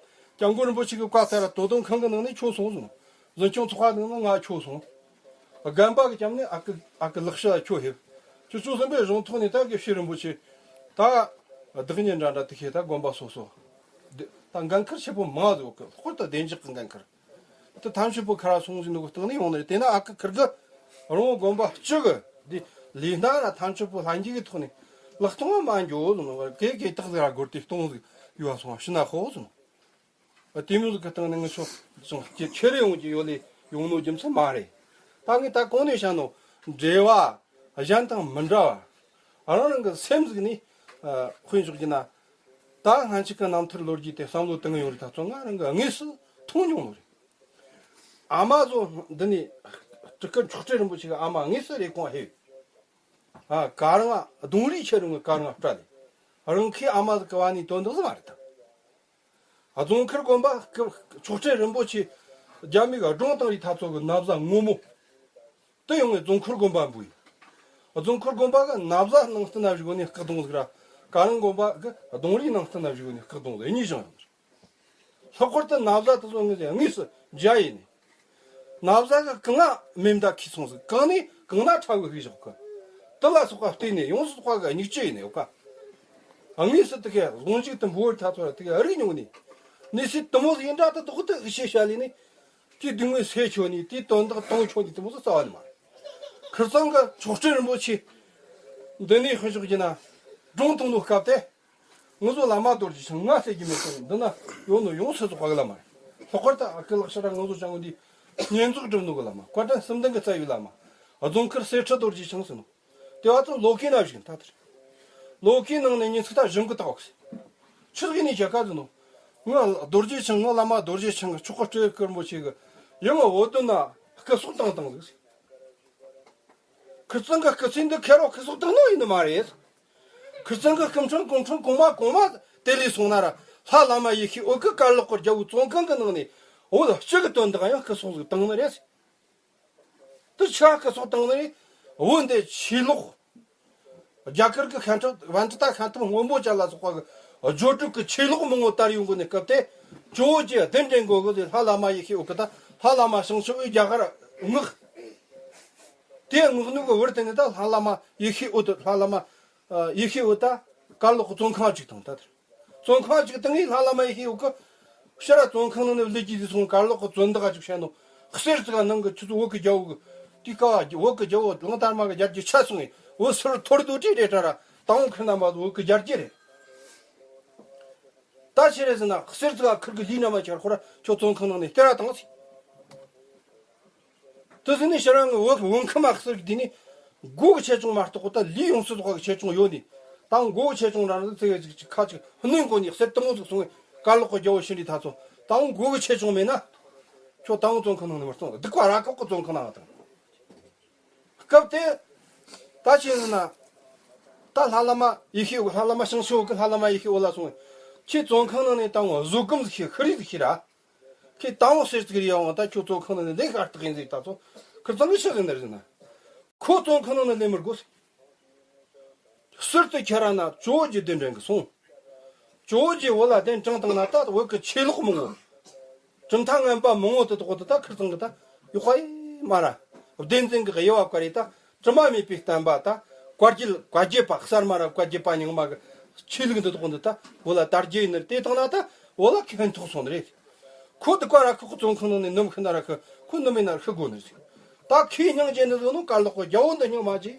སྐྱབས་མགོན་རིན་པོ་ཆེ་གི་བཀའ་ལྟར་དོ་དམ་ཁང་གི་ནང་ནས་ཁྱོད་སོང་ཟིག་གཟིམ་ཆུང་ཚོགས་པ་ནང་ན་ང་ཁྱོད་སོང་། རྒན་པ་གི་སྐྱབས་ནས་ཨ་ཀི་ཨ་ཀི་ལག་ཤ་ཁྱོད་ཧེབ། ཁྱོད་ཚོ་གསུམ་པའི་གཞུང་ཐོག་ནས་ད་དགེ་བཤེས་རིན་པོ་ཆེ་ད་བདག་ཉིད་འདྲ་འདྲ་དེ་ཤེས་ད་དགོན་པ་སོ་སོ་ད་འགན་ཁུར་ཆེ་པོ་མང་ཟིག་ཡོད་གི། ལྷག་པར་དུ་བདེ་འཇགས་ཀྱི་འགན་ཁུར། དེ་ཐམས་ཅད་པོ་ཁ་ར་སོང་ཟིན་ནོ་གི་སྟེང་ནས་ཡོང་ནས་དེ་ན་ཨ་ཁུ་ཁིར་གི་རོང་བོ་དགོན་པ་སྤྱི་གི་འདི་ལས་སྣ་ར་ཐམས་ཅད་པོ་ལྷན་རྒྱས་ཀྱི་ཐོག་ནས་ལག་སྟོང་བ་མ་འགྱོ་ཟིན་ནོ་གེ་གེ་དག་ཟིག་ར་སྒོར་དེ་སྟོང་ཟིག་ཡོད་སོང་ཕྱི་ན་ཧོ་ཟིན་ནོ། དེ་མོ་ཟིག་གི་སྟེང་ནས་ངི་ཆོ་ཅང་ཁྱེད་ཁྱེད་རེ་ཡོང་གི་ཡོད་ལས་ཡོང་ནོ་རྒྱུ་མཚན་མ་རེད། ད་ངས་ད་གོང་ནས་བཤད་ནོ་འབྲེལ་བ་གཞན་དང་མི་འདྲ་བ། རང་རང་གི་སེམས་ཟིག་ནས་དཔེ་འཇོག་རྒྱུ་ན། ད་སྔ་ཕྱི་གི་རྣམ་ཐར་ལོ་རྒྱུས་དེ་བསམ་བློ་བཏང་ཡོང་རིགས་ད་ཚོ་ང་རང་གི་དངོས་སུ་མཐོང་མྱོང་ནོ་རེད། ཨ་མ་ཚོ་འདི་ནས་སྤྲུལ་སྐུ་མཆོག་སྤྲུལ་རིན་པོ་ཆེ་གི་ཨ་མ་དངོས་སུ་རེ་སྐོང་ཧེ། ཨ་ཀ་རང་ཨ་གདོང་རིས་ཁྱེད་རང་གི་ཀ་རང་ཨ་སྤྲ་ལེ། རང་ཁའི་ཨ་མ་ཟིག་གི་བ་ནས་དོན་དག་ཟིག་མ་རེད་ད། རྫོང་མཁར་དགོན་པ་སྐུ་མཆོག་སྤྲུལ་རིན་པོ་ཆེ་རྒྱ་མི་ག་སྒྲུང་བཏང་རིགས་ད་ཚོ་གི་ན་བཟའ་སྔོན་མོ། དེ་ཡོང་ངས་རྫོང་མཁར་དགོན་པ་འབུལ་ཡོད། རྫོང་མཁར་དགོན་པ་གི་ན་བཟའ་ནང་བསྟན་ན་བཞུགས་ནས་སྐུ་གདུང་ཟིག་ར། ཀ་རང་དགོན་པ་གི་གདོང་རིས་ནང་བསྟན་ན་བཞུགས་ནས་སྐུ་གདུང་ཟིག་གཉིས་བཞེངས་ཡོང་། ལྷག་པར་དུ་ན་བཟའ་དེ་ཚོ་ངས་དངོས་སུ་མཇལ་ཡིན་ནས། ན་བཟའ་གི་གང་ང་མེ་མདའ་ཁུས་སོང་ཟིག་གང་ནས་གང་ན་ཁྲ་བོ་ཧུས་བཞག་གི། དེ་ལ་སོགས་པ་བལྟས་ནས་ཡོངས་སུ་རྫོགས་པ་གི་སྙིགས་ཅི་ཡིན་ནས་ཡོད་ཀ། དངོས་སུ་དེ་གའི་དགོངས་གཞིག་ཏུ་འབུལ་བར་ཐ་ཚོར་དེ་གའི་རིག་མྱོང་ནས། གནས་ཚུལ་དེ་མོ་ཟིག་ཡིན་འདྲ་དེ་དོག་ཏུ་ཨི་ཤེས་བྱ་ལས་ནས། དེའི་སྡུག་བསྔལ་སེལ་ཆོག་ནས་དེའི་དོན་དག་གཏོང་ཆོག་ནས་དེ་མོ་ཟིག་རྩ་བ་ནས་མ་རེད། ཁིར་ཚང་གི་མཆོག་སྤྲུལ་རིན་པོ་ཆེ་འདི་ནས་དཔེ་འཇོག་རྒྱུ་ན། སྒྲུང་གཏོང་ནོ་སྐབས་དེ། ང་ཚོ་བླ་མ་རྡོ་རྗེ་འཆང་ང་ཟེར་གྱི་མེད་ཀྱང་འདི་ན་ཡོད་ནོ་ཡོངས་སུ་རྫོགས་པ་གི་བླ་མ་རེད། ལྷག་པར་དུ་ཨ་ཁུ་ལག་ཤ་ར་ང་ཚོ་ཅང་འདི་བསྙེན་རྫོགས་སྒྲུབ་ནོ་གི་བླ་མ། བཀའ་དྲིན་གསུམ་ལྡན་གི་རྩ་བའི་བླ་མ། རྫོང་མཁར་གསེར་ཁྲི་རྡོ་རྗེ་འཆང་ཟེར་ནོ། དེ་བ་ཚོ་ལོ་ཀའི་ན་བཞིན་ད་ལྟར། ལོ་ཀའི་ནང་ནས་ཉིན་ཚིག་ད་གཞུང་གི་བཏགས་ཟེར། ཆི་ཟིག་ནས་བྱ་དཀའ་ཟེར་ནོ། ང་རྡོ་རྗེ་འཆང་ང་བླ་མ་རྡོ་རྗེ་འཆང་གི་ཆོག་ག་སྤྲེལ་སྐུ་རིན་པོ་ཆེ་གི་ཡང་ང་འོ་དོན་ན་སྐུ་སྲོག་བཏང་བཏང་ཟིག་ཟེར། ཁིར་ཚང་གི་སྐུ་ཚེ་འདི་ཁེར་རོ་སྐུ་སྲོག་བཏང་ནོ་ཡིན་ནི་མ་རེད། ཁིར་ཚང་གི་སྐུ་ཕྲེང་གོང་ཕྲེང་གོང་མ་གོང་མ་དེ་ལས་སོང་ན་ར་ལྷ་བླ་མ་ཡེ་ཤེས་འོད་ཀྱི་གར་ལོག་གི་རྒྱལ་པོའི་བཙོན་ཁང་གི་ནང་ནས་འོད་གཅིག་གི་དོན་དག་ཡང་སྐུ་སྲོག་ཟིག་བཏང་ནི་རེད། དེ་ཆ་སྐུ་སྲོག་བཏང་ནི་རེད། འོད་འདི་ཆོས་ལོག་རྒྱ་གར་གྱི་ཤན་ཁྲག་བན་ཏི་ཏ་ཤན་ཐབས་སྔོན་པོ་ཅན་ལ་སོགས་པ་གི་སྦྱོར་སྒྲུབ་ཀྱི་ཆོས་ལོག་མང་པོ་དར་ཡོང་གི་ནི་སྐབས་དེ། ཇོ་བོ་རྗེ་གདན་འདྲེན་དགོས་གི་ཟེར་ལྷ་བླ་མ་ཡེ་ཤེས་འོད་ཀྱི་ད་ལྷ་བླ་མ་བྱང་ཆུབ་འོད་རྒྱ་གར་མངགས། དེ་མངགས་ནུས་གི་བར་དེ་ནས་ད་ལྷ་བླ་མ་ཡེ་ཤེས་འོད་དུ་ལྷ་བླ་མ་ཡེ་ཤེས་འོད་ད་གར་ལོག་གི་བཙོན་ཁང་ཅིག་དང་ད་དེར། བཙོན་ཁང་ཅིག་དང་ངས་ལྷ་བླ་མ་ཡེ་ཤེས་འོད་ཀྱི་ཕྱིར་ར་བཙོན་ཁང་ནང་ནས་ལས་ཀྱི་དུས་སོང་གར་ལོག་གི་བཙོན་བདག་ཅིག་བཤད་ནོ། གསེར་ཙི་ག་ནང་གི་ཆུ་ཚོད་འོད་ཀྱི་རྒྱལ་པོ་གི་དེ་ཀ་བ་འོད་ཀྱི་རྒྱལ་པོ་གླང་དར་མ་གི་རྒྱལ་གྱི་ཆ་སོང་ངས་འོད་ཟེར་ཐོར་དུ་བྲིས་རེ་དྲ་ར་དང་ཁུ་ན་མ་འོད་ཀྱི་རྒྱལ་གྱི་རེད། ད་ཕྱིར་རེ་ཟེར་ན་གསེར་ཙི་ག་ཁུར་གི་ལུས་ན་མ་ཁྱེར་ཁོ་ར་ཁྱོད་བཙོན་ཁང་ནང་ནས་སྟེར་ར་དང་ཟེར། དེ་ཟིན་ནས་ཕྱིར་རང་གི་བོད་བོད་ཁམས་མ་གསེར་གྱི་དེ་ནི་མགོ་གི་ཆེ་ཆུང་མ་གཏོགས་ད་ལུས་ཡོངས་སུ་རྫོགས་པ་གི་ཆེ་ཆུང་ཡོད་ནི། ད་མགོ་གི་ཆེ་ཆུང་རང་རང་ཚེ་གི་ཅིག་ཅིག་ཁ་ཅིག་སྣོན་དགོས་ནི་གསེར་དུ་མོ་ཟིག་སོང་བས་གར་ལོག་གི་རྒྱལ་པོ་ཤི་འདྲི་ཐ་ཚོ་ད་མགོ་གི་ཆེ་ཆུང་མེད་ན་ཁྱོད་ད་བཙོན་ཁང་ནང་ནས་མ་གཏོང་སྡིག་པ་ར་ཁོག་གི་བཙོན་ཁང་ནང་དང་། སྐབས་དེ་ད་ཅི་ཡིན་ན་ད་ལྷ་བླ་མ་ཡེ་ཤེས་ལྷ་བླ་མ་བྱང་ཆུབ་ཀྱི་ལྷ་བླ་མ་ཡེ་ཤེས་འོད་ལ་སོང་བས་ཁྱེད་བཙོན་ཁང་ནང་ནས་ད་བཟོད་སྒོམ་ཟིག་ཤི་ཤི་རིས་ཟིག་ཤི་ར། ཁོས་དང་པོ་ཟེར་ཚིག་རེ་ཡང་ད་ཁྱོད་བཙོན་ཁང་ནང་ནས་ལས་ཤར་བཏགས་ཡིན་ཟིག་ད་ཚོ་ཁིར་ཚང་གི་ཕྱི་ཟིག་འདིར་ཟིན་ན། ཁོ་བཙོན་ཁང་ནང་ནས་ལས་མི་དགོས། ཟུར་དུ་ཁྱེར་ར་ན་ཇོ་བོ་རྗེ་གདན་འདྲེན་གི་སོང་། ཇོ་བོ་རྗེ་འོད་ལ་གདན་དྲངས་བཏང་ན་ད་འོད་ཀྱི་ཆོས་ལོག་མང་ངོ་། གྲུབ་མཐའ་ངན་པ་མང་ངོ་དེ་དག་དེ་ད་ཁིར་ཚང་གི་ད་ཡོག་པ་ཡི་མ་ར། བདེན་འཛིན་གི་དབྱེ་བ་བཀར་ཡི་ད། དྲི་མ་མེད་པའི་བསྟན་པ་དང་བཀའ་བརྒྱུད་བཀའ་བརྒྱུད་པ་གསར་མ་ར་བཀའ་བརྒྱུད་པ་རྙིང་མ་གི་ཆོས་ལུགས་འདི་དག་འདི་ད་བོད་ལ་དར་རྒྱས་ཡིན་ནི་དེ་དང་ན་ད་བོད་ལ་ཁེ་ཕན་ཐོགས་སོང་ནི་རེད། ཁོ་འདི་ཀ་ར་ཁོ་བཙོན་ཁང་ནང་ནས་ནུབ་ཤི་ན་ར་ཁི་ཁོ་ནུབ་མིན་ན་ར་ཤི་དགོས་ནི་རེད། ད་ཁོས་སྙིང་རྗེ་ནི་བཟོ་ནོ་གར་ལོག་གི་རྒྱལ་པོ་འདི་སྙིང་མ་རྗེ།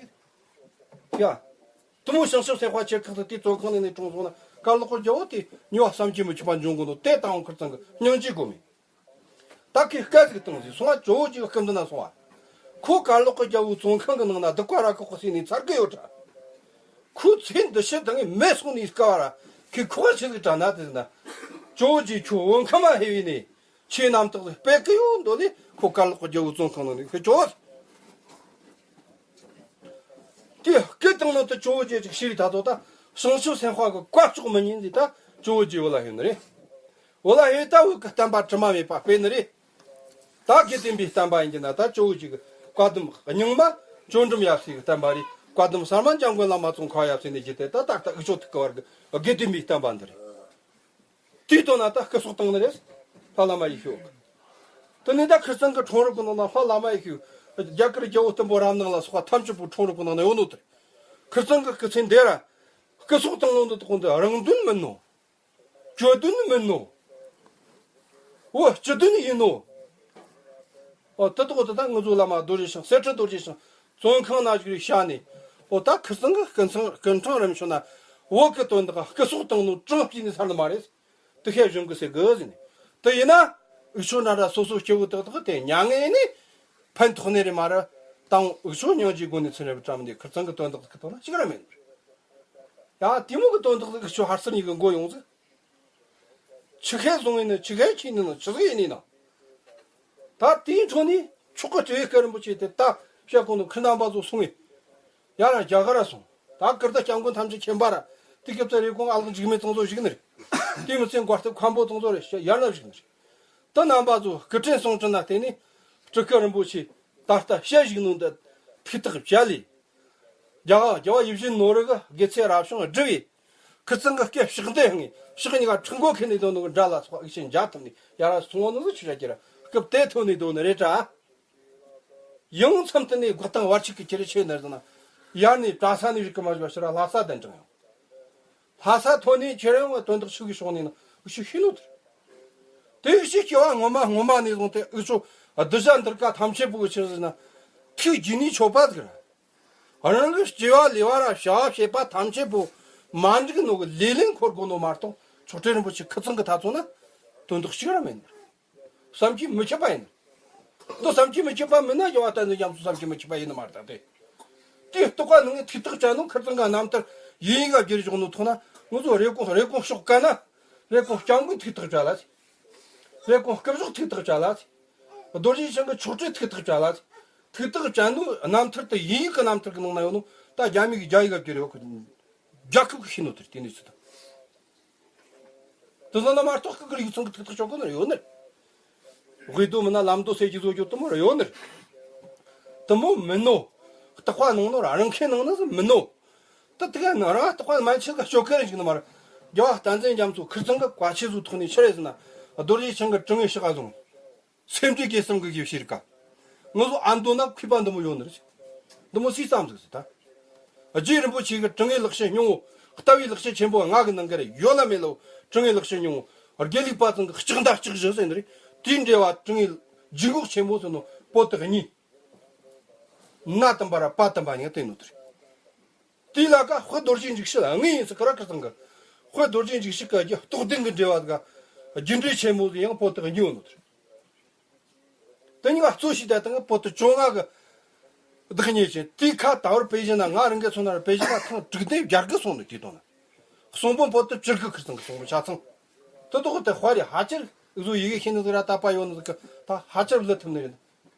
ཡ། དུ་མོ་བྱང་ཆུབ་སེམས་དཔའ་ཆེ་ཁག་ཏུ་དེ་བཙོན་ཁང་ནང་ནས་གྲོངས་སོང་ན་གར་ལོག་གི་རྒྱལ་པོ་དེ་ཉེ་བ་བསམ་གྱིས་མི་ཁྱབ་པ་འབྱུང་དགོས་ནོ་དེ་དང་ཁིར་ཚང་གི་སྙིང་རྗེ་དགོས་མེད། ད་ཁོས་སྐད་ཟིག་བཏང་ཟིག་སོང་བ་ཇོ་བོ་རྗེ་སྐུ་མདུན་ན་སོང་བ། ཁོ་གར་ལོག་གི་རྒྱལ་པོའི་བཙོན་ཁང་གི་ནང་ན་སྡིག་པ་ར་ཁོག་གི་སྲིད་ནས་ཚར་གི་ཡོད་དྲ། ཁོའི་ཚེ་འདི་ཕྱི་དང་མེད་སོང་ནས་སྐབས་བ་ར་ཁོས་ཁོག་ཆི་ཟིག་དྲ་ན་དེ་ཟིན་ན། ཇོ་བོ་རྗེ་ཁྱོད་བོད་ཁམས་མ་ཧེ་བས་ནས་ཆོས་རྣམ་དག་ཟིག་སྤེལ་གི་ཡོད་འདོད་ནས་ཁོ་གར་ལོག་གི་རྒྱལ་པོའི་བཙོན་ཁང་ནང་ནས་ཁོས་ཇོ་བོ། དེ་སྐད་དང་ནང་དུ་ཇོ་བོ་རྗེ་ཅིག་ཤི་རི་ད་དོ་ད་བྱང་ཆུབ་སེམས་དཔའ་གི་བཀའ་ལྕོགས་མི་ཉན་ཟིག་ད་ཇོ་བོ་རྗེ་འོད་ལ་ཧེ་ནི་རེད། འོད་ལ་ཧེ་ད་འོད་ཀྱི་བསྟན་པ་དྲི་མ་མེད་པ་སྤེལ་ནི་རེད། ད་དགེ་ལྡན་པའི་བསྟན་པ་ཡིན་གྱི་ན་ད་ཇོ་བོ་རྗེ་གི་བཀའ་གདམས་རྙིང་མ་ཇོ་འབྲོམ་ཡབ་སྲས་ཀྱི་བསྟན་པ་རེད། བཀའ་གདམས་གསར་མ་འཇམ་མགོན་བླ་མ་ཙོང་ཁ་པ་ཡབ་སྲས་ནས་བརྒྱུད་དེ་ད་ད་ལྟ་འུ་ཆོ་ཐུག་གི་བར་གི་དགེ་ལྡན་པའི་བསྟན་པ་འདི་རེད། དེའི་དོན་ན་ད་སྐུ་སྲོག་བཏང་ནི་རེད། ལྷ་བླ་མ་ཡེ་ཤེས་འོད། དེ་ནས་ད་ཁིར་ཚང་གི་འཁྲུངས་རབས་ཀྱི་ནང་ན་ལྷ་བླ་མ་ཡེ་ཤེས་འོད། རྒྱ་གར་རྒྱལ་པོ་སྟོན་པོ་རབ་སྣང་ལ་སོགས་པ་ཐམས་ཅད་པོ་འཁྲུངས་རབས་ཀྱི་ནང་ན་ཡོད་ནོ་དེ་རེད། ཁིར་ཚང་གི་སྐུ་ཚེ་འདི་ར་སྐུ་སྲོག་བཏང་ནོ་འདི་དག་འདི་རང་དོན་མིན་ནོ། གྱོད་དོན་མིན་ནོ། འོ་སྤྱི་དོན་ཡིན་ནོ། འོ་དེ་དག་འདི་ད་ངུ་ཟོ་བླ་མ་རྡོ་རྗེ་འཆང་གསེར་ཁྲི་རྡོ་རྗེ་འཆང་བཙོན་ཁང་ན་བཞུགས་རེ་བྱ་ནས། འོ་ད་ཁིར་ཚང་གི་སྐུ་ཚང་སྐུ་འཕྲེང་རིམ་བྱོན་ན་བོད་ཀྱི་དོན་དག་སྐུ་སྲོག་བཏང་ནོ་གྲངས་བརྩིས་ནས་ཚར་ནི་མ་རེད། དེ་ཤེས་བཞིན་གི་ཟེར་གི་ཟེར་ནས། དེ་ཡིན་ན། འུ་ཆོ་འདྲ་འདྲ་སོ་སོ་སྐྱེ་བོ་ཏག་ཏག་དེ་མྱ་ངན་ནི་ཕན་ཐོགས་ནི་རེད་མ་རེད། དང་འུ་ཆོ་སྙིང་རྗེ་སྒོ་ནས་ཚུར་རེ་བཀྲམ་ནས་ཁིར་ཚང་གི་དོན་དག་གི་ཐོག་ན་གཅིག་ར་མེད་ནི་རེད། ཡ་དེ་མོ་གི་དོན་དག་དེ་འུ་ཆོ་ཧར་སར་གཉིས་ཀྱི་མགོ་ཡོང་ཟིག་ཆི་ཤེས་བཟུང་ཡིན་ནི་ཆི་ཤེས་ཁྱིས་ནི་ནི་ཆི་ཟིག་ཡིན་ནི་ན། ད་དེའི་འཕྲོ་ནས་མཆོག་གི་སྤྲེའུ་སྐུ་རིན་པོ་ཆེ་དེ་ད་བཤད་གོང་དུ་ཁྱེད་རྣམ་པ་ཚོ་སོང་ངས། ཡར་རྒྱ་གར་ར་སོང་། ད་ཀིརྟི་སྐྱབས་མགོན་ཐམས་ཅད་མཁྱེན་པ་ར། དེ་སྐབས་དུ་རེབ་གོང་ཨ་ལགས་འཇིགས་མེད་ཚང་ཚོ་བཞུགས་ནི་རེད། དེ་མི་ཚད་མགར་སྟོད་མཁན་པོ་ཚང་ཚོ་རེ་ཡར་ན་བཞུགས་ནི་རེད། ད་རྣམ་པ་ཚོ་སྐུ་ཕྲེང་གསུང་འཕྲིན་ན་བརྟེན་ནས་སྤྲུལ་སྐུ་རིན་པོ་ཆེ་ད་ལྟ་བཤད་བཞུགས་ནོ་འདི་ཐུགས་ཐག་བཅད་ལས། རྒྱལ་བ་རྒྱལ་བ་ཡིད་བཞིན་ནོར་བུ་གི་དགེ་ཚེ་རབ་བྱུང་བསྒྲུབས་པས། ཁི་ཚང་གི་སྐད་ཕྱག་འདི་ཧང་ངེ་ཕྱག་གཉིས་ཀ་ཁྲི་མགོ་ཁེ་ནས་དོན་དུ་འདྲ་ལ་སོགས་ཨིག་ཆེན་འཇའ་ཐུབ་ནས་ཡ་ར་སོང་བ་ནི་ཟིག་ཆི་ར་ཁྱེར་ར་སྐབས་དེ་ཐོན་ནས་དོན་ནི་རེད་དྲ། ཡང་མཚམས་དེ་ནས་འགོག་སྟངས་བར་ཆད་ཀྱི་ཁྱེར་ཆོས་ནར་ཟིན་ན། ཡར་ནས་གྲྭ་ས་ནས་རིག་གི་མ་བཞག་ཕྱིར་ལྷ་ས་གདན་དྲངས་ཡོང་། ལྷ་ས་ཐོན་ནས་ཁྱེར་ཡོང་བ་དོན་དག་ཆུ་གི་ཕྱོགས་ནས་ན་འུ་ཆོ་ཤེས་ནོ་དེར། དེ་འུ་ཆོ་སྐྱེ་བ་སྔོན་མ་སྔོན་མ་ནས་བཟུང་སྟེ་འུ་ཆོ་གདུལ་བྱ་འདིར་ཀ་ཐམས་ཅད་པོ་གི་ཕྱིར་ཟིན་ན། ཐུགས་རྒྱུས་ནས་མཆོད་པ་ཟིག་ར། རང་གི་སྐྱེ་བ་ལེ་བ་ར་བྱ་བ་བྱེད་པ་ཐམས་ཅད་པོ་མ་འགྲིག་ནོ་གི་ལེ་ལན་འཁོར་དགོས་ནོ་མ་གཏོགས་མཆོག་སྤྲུལ་རིན་པོ་ཆེ་ཁི་ཚང་གི་ཐ་ཚོ་ན་དོན་དག་གཅིག་ར་མེད་ནི། བསམ་གྱིས་མི་ཁྱབ་པ་ཡིན། དོ་བསམ་གྱིས་མི་ཁྱབ་པ་མིན་ན་ཡ་བ་ད་ནི་ཡམ་སུ་བསམ་གྱིས་མི་ཁྱབ་པ་ཡིན་ནི་མ་རེད་ད་དེ། དེའི་རྟོགས་པ་ནང་ཐིག་ཐག་བཅད་ནོ་ཁིར་ཚང་གི་རྣམ་ཐར་ཡིན་ཡིན་ག་བསྒྱུར་བཞག་ནོ་ཐོག་ན་ང་ཚོ་རེབ་གོང་རེབ་གོང་ཕྱོགས་ཀ་ན་རེབ་གོང་སྐྱབས་མགོན་ཐིག་ཐག་བཅད་ལ་ཟེར། རེབ་གོང་སྐུ་གཞོགས་ཐིག་ཐག་བཅད་ལ་ཟེར། རྡོ་རྗེ་འཆང་གི་མཆོག་སྤྲུལ་ཐིག་ཐག་བཅད་ལ་ཟེར། ཐུགས་ཐག་བཅད་ནོ་རྣམ་ཐར་དེ་ཡིན་ཡིག་གི་རྣམ་ཐར་གི་ནང་ན་ཡོད་ནོ། ད་རྒྱ་མི་གི་རྒྱ་ཡིག་ག་བསྒྱུར་ཡོད་གི། རྒྱལ་ཁབ་གི་ཤེས་ནོ་དེ་དེ་ནས་ཚུད་དང་། དེ་ཚོ་ན་མ་གཏོགས་ཁུ་གི་ཡིག་ཚང་གི་ཐུགས་ཐག་གཅོད་གོ་ནོ་ཡོད་ནི། དབུས་མདོ་མིན་ན་ལམ་མདོ་ཟེར་གྱི་བཟོ་རྒྱུ་དེ་མོ་ར་ཡོད་ནི། དེ་མོ་མིན་ནོ། རྟག་པ་ནང་ནོ་ར་རང་ཁེ་ནང་ནི་མིན་ནོ། ད་དེ་ག་ན་རང་རྟག་པ་མན་ཆད་ག་ཤོ་ཁེ་རེ་ཞིག་ནི་མ་ར། རྒྱལ་བ་བསྟན་འཛིན་རྒྱ་མཚོ་ཁིར་ཚང་གི་བཀའ་ཆོས་ཚོ་ཐོག་ནས་ཆི་རེད་ཟེར་ན། རྡོ་རྗེ་འཆང་གི་དྲི་ངད་ཕྱག་ག་བཟུང་། སེམས་ཅན་གྱི་སེམས་ཀྱི་ཡེ་ཤེས་རིག་ག། ང་ཚོ་ཨ་མདོ་ན་མཁས་པ་འདི་མོ་ཡོད་ནི་རེད། འདི་མོ་སུས་བརྩམས་ཟིག་ཟེར་ད། རྗེ་རིན་པོ་ཆེ་གི་དྲི་ངད་ལེགས་བཤད་སྙིང་པོ། ལྟ་བའི་ལེགས་བཤད་ཆེན་པོ་ང་གི་ནང་གི་རེད། ཡོད་ལ་མེད་ལ་དྲི་ངད་ལེགས་བཤད་སྙིང་པོ། དགེ་ལུགས་པ་ཚང་གི་ལྕགས་མདའ་ལྕགས་གཞུ་ཟེར་ནི་རེད། དེའི་འགྲེལ་པ་དྲི་ངད་ལྗིད་འགོག་ཆེན་པོ་ཟེར་ནོ་པོ་ཏི་གཉིས། གནའ་དམ་པ་ར་བར་དམ་པ་གཉིས་བསྟན་ནོ་དེ་རེད། དེའི་ལ་ཀ་དཔལ་རྡོ་རྗེ་འཇིགས་བྱེད་དངོས་ཡིན་ཟེར་གི་ར་ཁིར་ཚང་གི། དཔལ་རྡོ་རྗེ་འཇིགས་བྱེད་ཀྱི་རྟོགས་ལྡན་གྱི་འགྲེལ་པ་ཟིག་ག། རྒྱུ་འགྲེལ་ཆེན་མོ་ཟིག་ཡང་པོ་ཏི་གཉིས་ཡོད་ནོ་དེ་རེད། དེ་གཉིས་ཀ་གཙོ་བྱས་ད་དང་པོ་ཏི་བཅོ་ལྔ་གི་བདག་ཉིད་ཅན། དེའི་ཁ་ད་བར་པེ་ཅིན་ན་ང་རང་གི་ཚོ་ན་ར་པེ་ཅིན་ན་ཐེངས་དྲུག་བདུན་བརྒྱ་དགུ་སོང་ནས་དེ་དང་ན། གསུང་འབུམ་པོ་ཏི་བཅུ་དགུ་ཁིར་ཚང་གི་གསུང་འབུམ་ཆ་ཚང་། དེ་དག་དེ་དཔའ་རེ་ཧ་ཅིར་འུ་ཚོ་ཡི་གེ་ཤེས་ནི་ཟིག་ར་དད་པ་ཡོད་ནི་ཟིག་གི་ད་ཧ་ཅིར་བླུ་ཐུབ་ནི་རེད།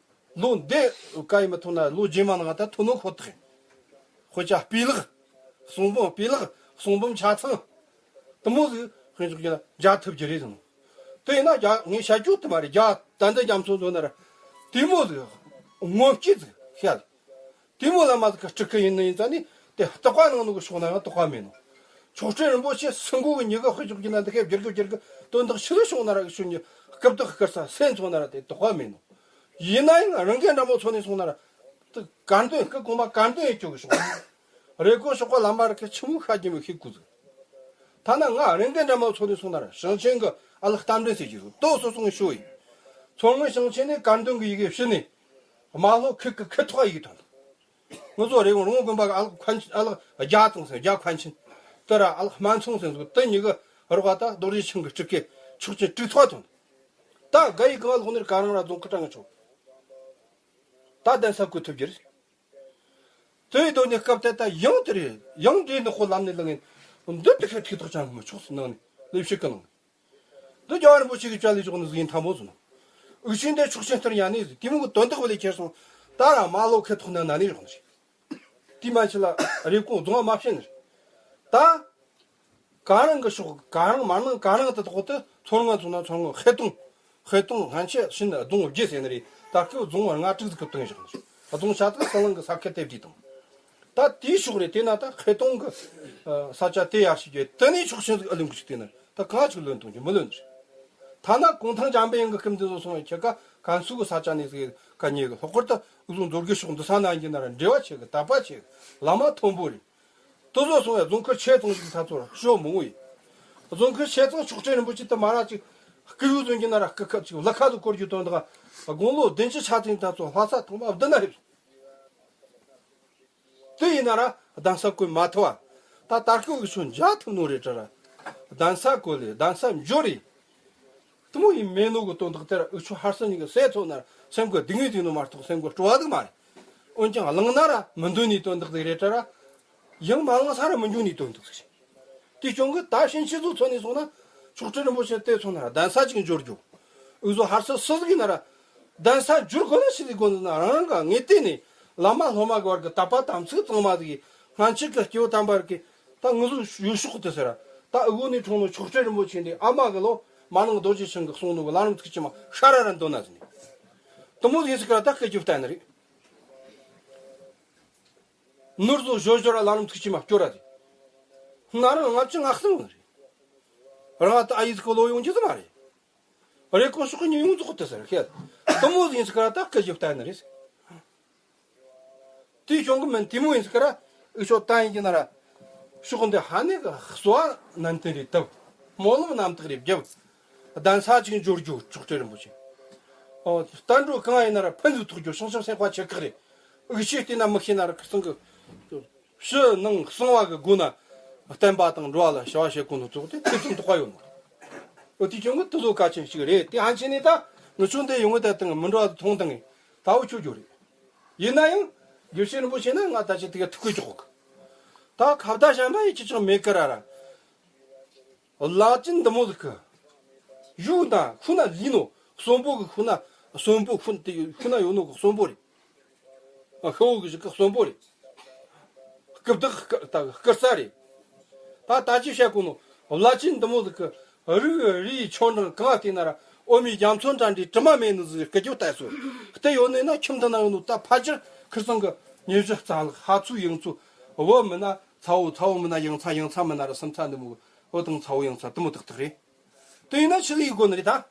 ལོ་འདི་ག་ཡི་མི་ཐུབ་ན་ལོ་རྗེས་མ་ནང་ད་ཐུབ་ནོ་ཁོ་ཐག་ཡིན། དཔེ་ཆ་སྤུས་ལེགས། གསུང་འབུམ་སྤུས་ལེགས། གསུང་འབུམ་ཆ་ཚང་། དེ་མོ་ཟིག་ཧོན་ཆོག་གི་ན་མཇལ་ཐུབ་ཀྱི་རེད་ཟེར་ནོ། དེ་ཡིན་ན་རྒྱ་ངས་བཤད་རྒྱུ་དེ་མ་རེད། རྒྱ་ད་འདི་རྒྱ་མཚོ་ཚོ་ན་ར་དེ་མོ་ཟིག་ངོ་སྤྲོད་ཟིག་བཤད། དེ་མོ་ལ་མ་ཟིག་གི་སྤྲུལ་སྐུ་ཡིན་ནི་ཡིན་ཙང་ནི་དེ་རྟག་པ་ནང་ནོ་གི་ཕྱོགས་ན་ཡང་རྟག་པ་མེད་ནོ། མཆོག་སྤྲུལ་རིན་པོ་ཆེ་སུ་མགོ་གི་ཉི་གི་དཔེ་ཆོག་གི་ན་འདི་གའི་བསྒྱུར་གི་བསྒྱུར་གི་དོན་དག་ཕྱི་ལ་ཕྱོགས་ན་ར་གི་ཤུལ་ཉི་སྐུ་བདག་སྐུ་ས་སེམས་ཚོ་ན་ར་དེ་རྟག་པ་མེད་ནོ། ཡིན་ན་ཡང་རང་གི་འདྲ་མོ་ཚོ་ནས་སོང་ན་ར་དེ་གར་འདོན་སྐུ་གོང་མ་གར་འདོན་ཡེ་ཆོག་གི་ཕྱོགས། རེ་སྐོང་ཤོག་པ་ལམ་པ་ར་གི་ཆི་མོ་ཤ་རྒྱུ་མི་ཤེས་དགོས་ཟིག་ད་ན་ང་རང་གི་འདྲ་མོ་ཚོ་ནས་སོང་ན་ར་ཞིང་ཆེན་གི་ཨ་ལགས་གཏམ་འདྲེན་ཟེར་གྱི་རུ་ཏོ་སོ་སོང་ཤོ་ཡིན། མཚོ་སྔོན་ཞིང་ཆེན་ནས་གར་འདོན་གི་ཡི་གེ་ཕྱི་ནས་མ་ལྷོ་ཁུལ་གི་ཁུ་ཐོག་ཡི་གེ་ཐོན། ང་ཚོ་རེ་སྐོང་རོང་བོ་དགོན་པ་གི་ཨ་ལགས་ཁོན་ཨ་ལགས་རྒྱ་ཚང་ཟེར་རྒྱ་ཁོན་ཆེན། དེ་ར་ཨ་ལགས་སྨན་ཚང་ཟེར་ཚོ་དེ་གཉིས་གི་རོགས་ད་རྡོ་རྗེ་འཆང་གི་སྤྲུལ་སྐུ་མཆོག་སྤྲུལ་གྲུབ་ཐོབ་ཐོན། ད་ག་ཡི་གང་ལོག་ནས་ག་རང་ར་རྫོང་ཁུ་གྲངས་ཆོག་ད་གདན་ས་བཀོད་ཐུབ་རྒྱུ་རེད། དེ་ཡི་དོན་ནི་སྐབས་དེ་ད་ཡང་དེ་རེད། ཡང་འདྲེ་ནི་ཧོ་ལམ་ནས་ལངས་ངན། འདི་དེ་ཁའི་ཐིག་ཐག་ཅང་གི་མི་ཆོག་སུ་ནང་ནས་ལས་ཕྱི་གི་ནང་། འདི་རྒྱལ་བ་རིན་པོ་ཆེ་གི་བཅའ་ལས་ཆོག་ནི་ཟིག་ཡིན་ཐང་པོ་སོང་། འུ་ཆོས་འདི་ཆོག་ཆེན་ལྟར་ཉན་ནས་ཟིག་དེ་མོ་གི་དོན་དག་བ་ལས་ཁྱེར་སོང་། ད་ར་མ་ལོ་ཁེ་ཐོག་ན་ན་ནས་རོགས་ནི་ཞིག་དེ་མ་ཕྱི་ལ་རེ་སྐོང་རྫོང་བ་མ་བཤད་ནི་རེད། ད། ག་རང་གི་ཕྱོགས་ག་རང་མ་ནང་ག་རང་དེ་དག་དེ་མཚོ་སྔོན་ཚོ་ན་མཚོ་སྔོན་ཧེ་ཏུང་། ཧེ་ཏུང་སྔན་ཆད་ཕྱིན་རྫོང་བརྒྱད་ཟེར་ནི་རེད། ད་སྐབས་རྫོང་ལྔ་དྲུག་ཟིག་གི་སྟེང་བཞག་ནི་རེད། རྫོང་ཤ་ཚ་ས་ལང་གི་ས་ཁུལ་དེ་བསྡུས་དང་། ད་དེའི་ཕྱོགས་རེད། དེ་ན་ད་ཧེ་ཏུང་གི་ས་ཆ་དེ་ཡར་ཞིག་རྒྱུ་དེ་ནས་ཕྱོགས་ཆེན་ཟིག་ཨ་ལུང་གི་ཞིག་དེ་ན་ད་གང་ཞིག་ལོན་གཏོང་རྒྱུ་མི་ལོན་ནི་རེད། ཐ་ན་གུང་ཐང་འཇམ་པའི་དབྱངས་ཀྱི་སྐུ་མདུན་ཚོ་སོང་བའི་ཁྱེད་ཀ་ཀན་སུའུ་གི་ས་ཆ་ནས་ཟིག་ག་ཉེ་གི་ལྷག་པར་དུ་འུ་ཚོ་མཛོད་དགེ་ཕྱོགས་འདི་ས་ན་ཡིན་གྱི་ན་ར་འབྲེལ་བ་ཆེ་གི་དད་པ་ཆེ་གི་བླ་མ་མཐོན་པོ་རེད། དེ་ཚོ་སོང་ཡ་རྫོང་ཁུལ་ཆེ་ཚང་ཞིག་ས་ཚོར་ཤོ་མང་བོ་ཡིན། རྫོང་ཁུལ་ཆེ་ཚང་མཆོག་སྤྲུལ་རིན་པོ་ཆེ་དུ་མ་ར་ཅིག་སྐུ་ཡུལ་ཚོན་གྱི་ན་ར་སྐུ་ཁབ་ཅིག་ལ་ཁ་ཚོ་སྐོར་རྒྱུ་དོན་དག་དགུང་ལོ་བདུན་ཅུ་ཆ་ཚང་ད་ཚོ་ལྷ་ས་ཐང་པ་བདུན་ན་ཧེབ། དེ་ཡིན་ན་ར་གདན་ས་བཀོད་མ་ཐུབ་བ། ད་ད་སྐུ་འུ་ཆོ་མཇལ་ཐུབ་ནོ་རེད་དྲ་ར། གདན་ས་བཀོད་ལས་གདན་ས་འབྱོར་རེད། དེ་མོ་ཡིན་མེད་ནོ་གི་དོན་དག་དེར་འུ་ཆོ་ཧར་སང་ཉིན་གི་སེ་ཚོ་ན་སེམས་གི་སྡུག་བསྔལ་དེ་ནོ་མ་གཏོགས་སེམས་གི་སྤྲོ་བ་དེ་མ་རེད། འོན་ཀྱང་བླངས་ན་ར་མི་འདོད་ནི་དོན་དག་དེ་རེད་དྲ་ར། ཡང་མ་བླངས་ས་ར་མི་འཇུག་ནི་དོན་དག་ཞིག་དེ་ཀྱང་གི་ད་ཕྱིན་ཆད་ཚོ་ཚོ་ནས་སོང་ན་མཆོག་སྤྲུལ་རིན་པོ་ཆེ་དེ་ཚོ་ན་ར་གདན་ས་ཅིག་འབྱོར་རྒྱུ། འུ་ཚོ་ཧར་སང་སུ་ཟིག་ཡིན་ན་ར་གདན་ས་འབྱོར་དགོས་ན་ཤི་ཟིག་དགོས་ན་རང་རང་གི་ངེས་གཏན་ནས་བླ་མ་སློབ་མ་གི་བར་གི་དད་པ་དམ་ཚིག་གཙང་མ་ཟིག་སྔན་ཆད་གི་སྐྱེ་བོ་དམ་པ་ར་གི་ད་ང་ཚོ་ཡུལ་ཕྱོགས་དེ་ཟེར་ར། ད་ཨུ་གོ་ནས་འཁྲུངས་ནོ་མཆོག་སྤྲུལ་རིན་པོ་ཆེ་འདི་ཨ་མ་གི་ལོ་མ་ནང་རྡོ་རྗེ་འཆང་གི་གསུང་ནོ་གི་ལམ་རིམ་ཚིག་ཅི་མ་ཤ་ར་ར་འདོན་ན་ཟིན་ནས། དེ་མོ་ཡིན་ཟིག་ར་ད་སྐད་ཅིག་བསྟན་ནི་རེད། ནོར་བཟོ་བཞོ་བཞོ་ར་ལམ་རིམ་ཚིག་ཅི་མ་སྐྱོ་ར་རེད། ང་རང་ལྔ་བཅུ་ང་གསུམ་རེད། རང་ད་ཨ་ཡིག་གི་ལོ་ཡོང་རྒྱུ་ཟིག་མ་རེད། རེ་སྐོང་ཤོག་གི་ཉིན་ཡོངས་རྫོགས་དེ་ཟེར་ཤེས། དེ་མོ་ཡིན་ཟིག་ར་ད་སྐད་ཅིག་བསྟན་ནི་རེད། དེའི་གཞུང་གི་མིན་དེ་མོ་ཡིན་ཟིག་ར། ཨུ་ཆོ་བསྟན་ཡིན་གྱི་ན་ར། ཕྱོགས་འདི་ཧ་ནེ་གི་གསོ་བ་ནན་ཏན་རེད་བཏབ། སྨོན་ལམ་རྣམ་དག་རེད་བརྒྱབ། གདན་ས་ཅིག་འབྱོར་རྒྱུ་མཆོག་སྤྲུལ་རིན་པོ་ཆེ། ཨོ་བསྟན་འགྲོ་གང་ཡིན་ན་ར་ཕན་ཚུན་ཐོགས་རྒྱུ་བྱང་ཆུབ་སེམས་དཔའ་ཆེ་ཁག་རེད། ཨུ་ཆོས་བལྟས་ན་མི་ཤེས་ན་ར་ཁིར་ཚང་གི། ཕྱི་ནང་གསང་བ་གི་སྒོ་ན། བསྟན་པ་དང་འགྲོ་བ་ལ་བྱ་བ་བྱེད་དགོས་ནོ་ཙོག་དེ་ཐེ་ཚོམ་དོགས་པ་ཡོད་ནོ། འོ་དེ་ཀྱང་གི་དེ་ལོ་གལ་ཆེན་ཞིག་རེད། དེ་ཧན་ཆེ་ནས་ད་ངི་ཆོ་འདི་ཡོང་གི་ད་དང་མི་འགྲོ་བ་དེ་མཐོང་དང་ངི་ད་འུ་ཆོ་རྒྱུ་རེད། ཡིན་ན་ཡང་། དགེ་བཤེས་རིན་པོ་ཆེ་ན་ང་ད་ཅི་དེ་ག་ཐུག་གི་ཆོག་གི། ད་ཁ་བརྡ་གཞན་པ་ཡི་ཅི་ཅང་མེད་ཀི་ར་ར། བླ་ཅན་འདི་མོ་ཟིག་གི། ཡུག་ན་ཁུ་ན་ལི་ནོ་གསོན་པོ་གི་ཁུ་ན་གསོན་པོ་ཁུ་དེ་ཁུ་ན་ཡོད་ནོ་གི་གསོན་པོ་རེད། ཤི་བོ་གི་ཞིག་གི་གསོན་པོ་རེད། སྐུ་བདག་སྐུ་ད་སྐུ་རྩ་རེད། ད་ད་ཅི་བཤད་གོ་ནོ། བླ་ཆེན་འདི་མོ་ཟིག་གི་རིགས་རིགས་ཆོ་འབྲིང་གང་བལྟས་ན་ར་འོ་མའི་རྒྱ་མཚོ་འདྲ་འདྲའི་དྲི་མ་མེད་ནི་ཟིག་སྐུ་རྒྱུ་བལྟས་སོ། བལྟས་ཡོད་ནས་ན་ཁྱིམ་དུ་ན་ཡོད་ནོ་ད་ཕ་ཅིར་ཁིར་ཚང་གི་ཉེ་བཞི་རྩ་ལག་ཧ་ཚུ་ཡང་ཚུ། བུ་མིན་ན་ཚ་བོ་ཚ་བོ་མིན་ན་ཡང་ཚ་ཡང་ཚ་མིན་ན་ར་སུམ་ཚ་འདི་མོ་བུ་དང་ཚ་བོ་ཡང་ཚ་དུ་མོ་ཏག་ཏག་རེད། དེ་ཡིན་ན་ཆི་ཟིག་ཡིན་དགོ་ནི་རེད་ད།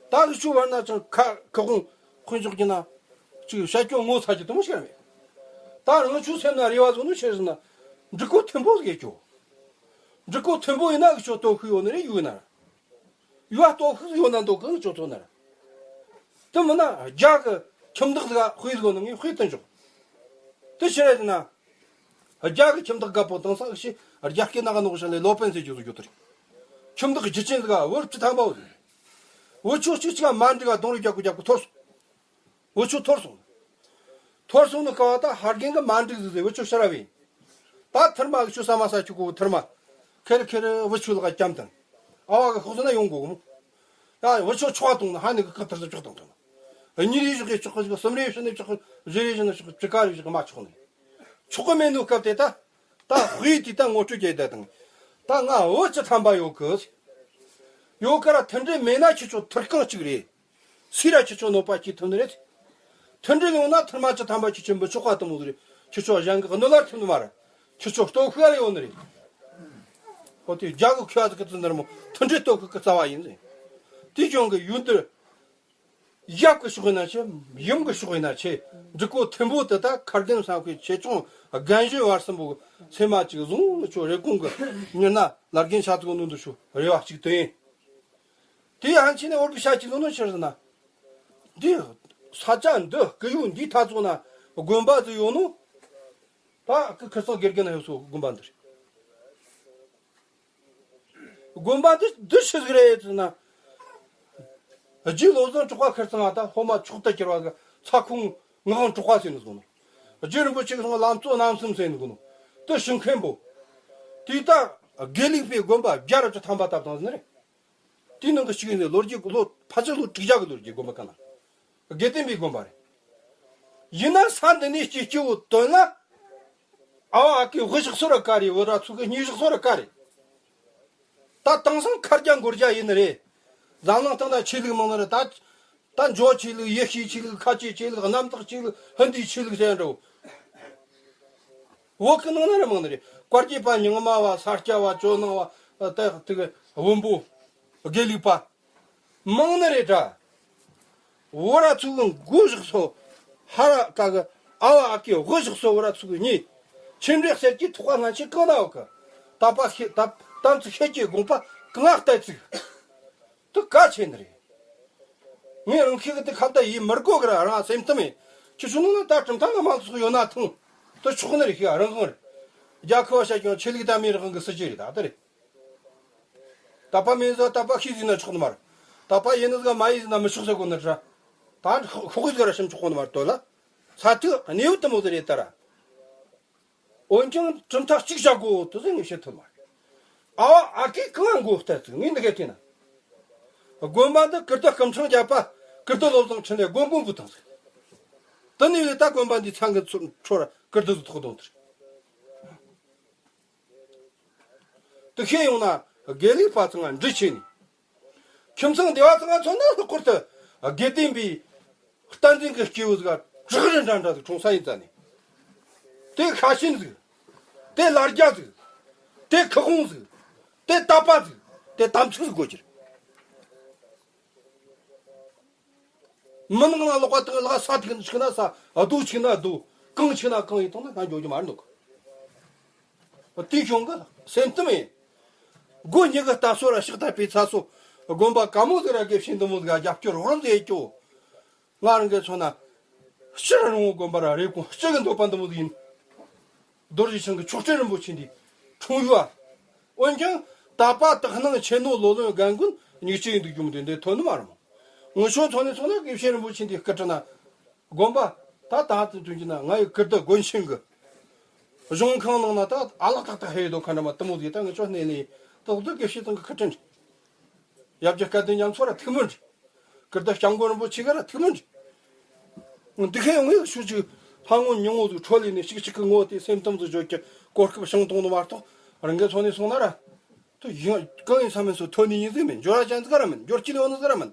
ད་གི་ཆུ་བར་ན་ཅང་ཁ་ཁ་ཁོང་དཔོན་ཕྱོགས་ཀྱི་ན་ཅིག་བཤད་སྐྱོ་ངོ་ཚ་རྒྱུ་དུ་མོ་ཤར་མེད། ད་རང་ཆུ་སེམས་ན་རེ་བ་བཟོ་ནུ་ཆེ་ཟིན་ན་འབྲི་གོ་ཐུན་པོ་ཟིག་སྐྱོ། འབྲི་གོ་ཐུན་པོ་ཡིན་ན་གི་ཆོ་ལྟོ་ཤི་ཡོད་ནི་རེད་ཡུལ་ན། ཡུལ་ལྟོ་ཤི་ཡོད་ན་ལྟོ་ཤི་ཆོ་ཐོ་ན་ར། དུ་མིན་ན་རྒྱ་གི་ཁྱིམ་བདག་ཟིག་དཔེ་ཟིག་ནི་ངས་དཔེ་དུ་འཇོག་དུ་ཆི་རེད་ཟེར་ན། རྒྱ་གི་ཁྱིམ་བདག་རྒད་པོ་དང་སང་ཞིག་རྒྱ་སྐད་ནག་ནོག་ཞིག་ལས་ལོ་པན་ཟེར་རྒྱུ་ཟིག་རྒྱུ་དུ་རེད། ཁྱིམ་བདག་རྒྱུ་ཆེན་ཟིག་བུ་བཅུ་ཐམ་པ་བོ་ཟིག་བུ་ཆུ་གཅིག་གཅིག་མ་འགྲིག་ག་གདོང་རུ་རྒྱག་གུ་རྒྱག་གུ་ཐོར་སོང་། བུ་ཆུ་ཐོར་སོང་། ཐོར་སོང་ནི་ཀ་བ་ད་ཧར་རྒན་གི་མ་འགྲིག་ཟིག་ཟིག་བུ་ཆུ་ཤ་ར་བས། ད་ཐུར་མ་གི་ཆུ་ས་མ་ས་ཆུ་གུ་ཐུར་མ། ཁེར་ཁེར་བུ་ཆུ་ལ་ག་བཅམ་དང་། ཨ་བ་གི་ཁོག་ཟིན་ན་ཡོང་གོ་གི་མོ། ད་བུ་ཆུ་ཆོག་བཏང་ན་ཧ་ནི་གི་ཁ་ཐར་ས་ཆོག་དང་དང་། གཉིས་རེ་བཞག་གི་ཆོག་གི་གསུམ་རེ་བཞག་ནི་ཆོག་གི་བཞི་རེ་བཞག་ནི་ཆོག་གི་བཅུ་ཀ་རེ་བཞག་གི་མ་ཆོག་ནི། ཆོག་གི་མེད་ནོ་སྐབས་དེ་ད། ད་དཔེ་དེ་ད་ངོ་སྤྲོད་རྒྱག་དང་། ད་ང་བུ་བཅུ་ཐམ་པ་ཡོད་གི། ཡོད་ཀ་ར་མཐུན་སྒྲིལ་མེད་ན་ཁྱེད་ཆོ་ཐུར་རྐང་གཅིག་རེད། སུས་ར་ཁྱེད་ཆོ་གནོད་པ་སྐྱེལ་ཐུབ་ནི་རེད། མཐུན་སྒྲིལ་ཡོང་ན་ཐུར་མ་བཅུ་ཐམ་པ་ཁྱེད་ཆོ་འབུ་ཆོག་པ་དུ་མོ་རེད། ཁྱེད་ཆོ་གཞན་གི་གནོད་ལར་ཐུབ་ནི་མ་རེད། ཁྱེད་ཆོ་ལྟོ་ཤི་ཡ་ཡོད་ནི་རེད། ཨོ་དེ་རྒྱ་གི་ཁྱོད་ཀྱི་ཙི་ནར་མོ་མཐུན་སྒྲིལ་ལྟོ་ཤི་གི་རྩ་བ་ཡིན་ཟེར། དེ་ཀྱང་གི་ཡུལ་འདིར། ཡབ་ཀྱི་ཕྱོགས་ཡིན་ན་ཆེ། ཡུམ་གྱི་ཕྱོགས་ཡིན་ན་ཆེ། འབྲི་གོ་ཐེམ་པོ་དེ་དག་ཁ་རྒན་ས་ཁོས་ཆེ་ཆུང་རྒན་གཞོན་བར་གསུམ་པོ་སེམས་མ་གཅིག་བཟུང་ནི་ཆོ་རེ་སྐོང་གི་མྱུར་ན་ལར་རྒན་ཤ་ཚུགས་ནོ་འདུ་ཆུ་རེ་བ་གཅིག་དོན་ཡིན། དེ་ཡང་ཕྱིན་ནས་འོར་གི་ཤ་གཅིག་ནོ་ནོ་ཕྱིར་ཟིན་ན། འདི་ས་ཆ་འདི་སྐུ་ཡུལ་འདིའི་མཐའ་ཚོ་ན་དགོན་པ་ཟིག་ཡོད་ནོ། ད་ཁི་ཁིར་ཚང་དགེ་རྒན་ན་ཡོད་སོ་དགོན་པ་འདིར། དགོན་པ་འདི་འདི་ཆི་ཟིག་རེད་ཟེར་ན། རྗེ་བློ་བཟང་གྲགས་པ་ཁིར་ཚང་ང་ད་སློབ་མ་མཆོག་ཏུ་གྱུར་བ་གི་ཚ་ཁུང་ངག་དབང་གྲགས་པ་ཟེར་ནི་ཟིག་ནོ། རྗེ་རིན་པོ་ཆེ་གི་སང་ལམ་གཙོ་རྣམ་གསུམ་ཟེར་ནི་ཟིག་ནོ། དེ་ཞིང་མཁན་པོ། དེ་ད་དགེ་ལུགས་པའི་དགོན་པ་བརྒྱ་ར་བཅུ་ཐམ་པ་བཏབ་བཏང་ཟིན་རེད། དེའི་ནང་གི་གཅིག་ཡིན་ནི་ལོ་རྒྱུས་ལོ་ཕལ་ཆེར་ལོ་དྲུག་བརྒྱ་གི་ལོ་རྒྱུས་དགོན་པ་གང་ན། དགེ་ལྡན་པའི་དགོན་པ་རེད། ཡིན་ན་ས་འདི་ནས་སྐྱེ་སྐྱེ་བོ་དོན་ལ། ཨ་བ་ཨ་ཀའི་དབུ་ཞིག་སོ་ར་ཀ་རེད། བུ་ར་ཚུགས་གི་སྙིང་ཞིག་སོ་ར་ཀ་རེད། ད་དེང་སང་ཁ་རྒྱ་མགོ་རྒྱ་ཡིན་ནི་རེད། འཛམ་གླིང་སྟེང་ན་ཆོས་ལུགས་མང་ནི་རེད་ད། ད་འཇོ་ཆོས་ལུགས། ཡེ་ཤུའི་ཆོས་ལུགས། ཁ་ཆེའི་ཆོས་ལུགས། གནམ་བདག་ཆོས་ལུགས། ཧིན་དུའི་ཆོས་ལུགས་ཟེར་འགྲོ། བོད་ཀྱི་ནང་ན་ར་མང་ནི་རེད། བཀའ་བརྒྱུད་པ་རྙིང་མ་བ། ས་སྐྱ་བ། ཇོ་ནང་བ། ད་དེ་གི་བོན་པོ། དགེ་ལུགས་པ། མང་ནི་རེད་དྲ། བོ་ར་ཚུགས་གི་མགོ་བཞག་སོ། ཧ་ར་ཀ་གི་ཨ་བ་ཨ་ཀའི་དབུ་བཞག་སོ། བོ་ར་ཚུགས་གི་གཉིས། ཆེ་འབྲས་གསེར་གྱི་ཐོག་ཁ་ང་ཆེ་གང་ན་བ་གི། ད་པ་ཤེ་ད་དམ་ཚིག་ཤེས་ཀྱི་དགོངས་པ་གང་ལྟར་ཚིག་དུ་ག་ཆེ་ནི་རེད། ངས་རང་ཁྱེད་ཀྱི་དེ་ཁ་བརྡ་ཡིས་མི་དགོས་གི་ར། རང་སེམས་གཏམ་ཡིན། ཁྱེད་ཆུང་ནང་ན་ད་གྲུབ་མཐའ་ན་མང་ཚོགས་ཡོད་ན་ཐང་། དུ་ཆོག་ནི་རེད། ཤི་རང་དབང་རེད། རྒྱལ་ཁབ་བ་བཤད་ཀྱང་ཆོས་ལུགས་དད་མོས་རང་དབང་གི་སྲིད་ཇུས་རེད། ད་ལྟ་རེད། དད་པ་མེད་ཟེར་དད་པ་ཤེས་ཟིན་ན་ཆོག་ནི་མ་རེད། དད་པ་ཡིན་ནི་ཟིག་མ་ཡིན་ཟིན་ན་མི་ཆོག་ཟེར་གོ་ནི་རེད། ད་ཤོག་ཤོག་ཟིག་ར་ཤམ་ཆོག་གོ་ནི་མ་རེད། དོ་ལ་ས་ཐིག་གནས་བབ་དུ་མོ་ཟིག་རེད་ད་ར། འོན་ཀྱང་གྲུབ་མཐའ་གཅིག་བཞག་དགོས་དུ་ཟེར་ངས་བཤད་ཐུབ་མ་རེད། ཨ་བ་ཨ་ཀའི་གང་མགོ་བལྟ་ཚིག་ངས་འདི་ག་དེ་ན། དགོན་པ་འདི་ཀིརྟི་སྐུ་ཕྲེང་བརྒྱད་པ་ཀིརྟི་བློ་བཟང་འཕྲིན་ལས་དགོན་དཔོན་བུ་དང་ཟིག་དེ་ནས་ལས་ད་དགོན་པ་འདི་ཚང་གི་ཚུར་འཕྲོ་ར་ཀིརྟི་ཟིག་ཐོག་དོང་དེར། དུ་ཤེས་ཡོང་ན་དགེ་ལུགས་པ་ཚང་ང་འདྲི་ཆེ་ནི། ཁྱིམ་ཚང་སྡེ་བ་ཚང་ང་མཚོན་ན་ལྷག་པར་དུ་དགེ་ལྡན་པའི་བསྟན་འཛིན་གྱི་སྐྱེས་བུ་ཟིག་ག་བྲག་རི་འདྲ་འདྲ་ཟིག་འཁྲུངས་ས་ཡིན་ཙ་ནི། དེ་ཤ་ཆེན་ཟིག་དེ་ལ་རྒྱ་ཟིག་དེ་ཁུ་ཧོང་ཟིག་དེ་དད་པ་ཟིག་དེ་དམ་ཚིག་ཟིག་དགོས་ཀྱི་རེད། མི་ནང་ན་ལོག་པ་དང་ལག་ས་ཐིག་ན་ཆིག་ན་ས། རྡོ་ཆིག་ན་རྡོ། གང་ཆིག་ན་གང་ཡིན་དང་ན་ང་འགྱོ་རྒྱུ་མ་རེད་འདུག་དེའི་གཞུང་གི་སེམས་གཏམ་ཡིན། སྒོ་གཉིས་ཀྱི་ལྟ་སོ་ར་ཕྱག་བཏབ་པའི་ཚ་སོ། དགོན་པ་དཀའ་མོ་ཟིག་ར་དགེ་བཤེས་འདི་མོ་ཟིག་རྒྱབ་སྐྱོར་རོགས་རམ་ཟིག་ཡེད་རྒྱུ། ང་རང་གི་མཚོན་ན། སྤྱིར་རང་ངོ་དགོན་པ་ར་རེ་སྐོང་སྤྱི་གི་འདོད་པ་འདི་མོ་ཟིག་ཡིན། རྡོ་རྗེ་འཆང་གི་མཆོག་སྤྲུལ་རིན་པོ་ཆེ་འདི་འཁྲུངས་ཡུལ་བ། འོན་ཀྱང་དད་པ་དག་སྣང་ཆེ་ནོ་ལོ་ལོན་རྒན་རྒོན་མྱིག་ཆུ་ཡིན་འདུག་རྒྱུ་མོ་དེ་འདི་ཐོན་ནི་མ་རེད་མོ། ངུ་ཆོ་ཚོ་ནི་ཚོ་ན་དགེ་བཤེས་རིན་པོ་ཆེ་འདི་སྐུ་དྲིན་ན། དགོན་པ་ད་ད་དུ་དུས་ཀྱི་ན་ང་ཡི་ཀིརྟི་དགོན་ཆེན་གི་གཞུང་ཁང་ནང་ན་ད་ཨ་ལག་ཏག་ཏག་ཧེ་དོ་ཁ་འདྲ་མ་དུ་མོ་ཟིག་ད་ངུ་ཆོ་གནས་ནས་ཏག་ཏུ་དགེ་བཤེས་ཚང་གི་སྐུ་དྲིན། ཡབ་རྒྱལ་སྐལ་ལྡན་རྒྱ་མཚོ་ར་ཐུགས་སྨོན་འདྲི། ཀིརྟི་སྐྱབས་མགོན་རིན་པོ་ཆེ་ག་ར་ཐུགས་སྨོན་འདྲི། འདི་ཁའི་ངས་ཤུགས་ཅིག་ ལྷ་ངོ་ཉི་ངོ་ཟིག་འཕྲོ་ལས་ནས་ཤིག་ཤིག་གི་ངོ་དེ་སེམས་གཏམ་ཟིག་བརྗོད་ཀྱི་གོ་སྐབས་བྱུང་བཏང་ནི་མ་གཏོགས། རང་གི་འཚོ་ནས་སོང་ན་ར། དུ་ཡིན་གང་ཡིན་ས་མིན་སོ་ཐོན་ནི་ཡིན་ཟིག་མིན། འབྱོར་བ་ཅན་ཟིག་ར་མིན། འབྱོར་སྤྱི་ལེ་འོ་ནི་ཟིག་ར་མིན།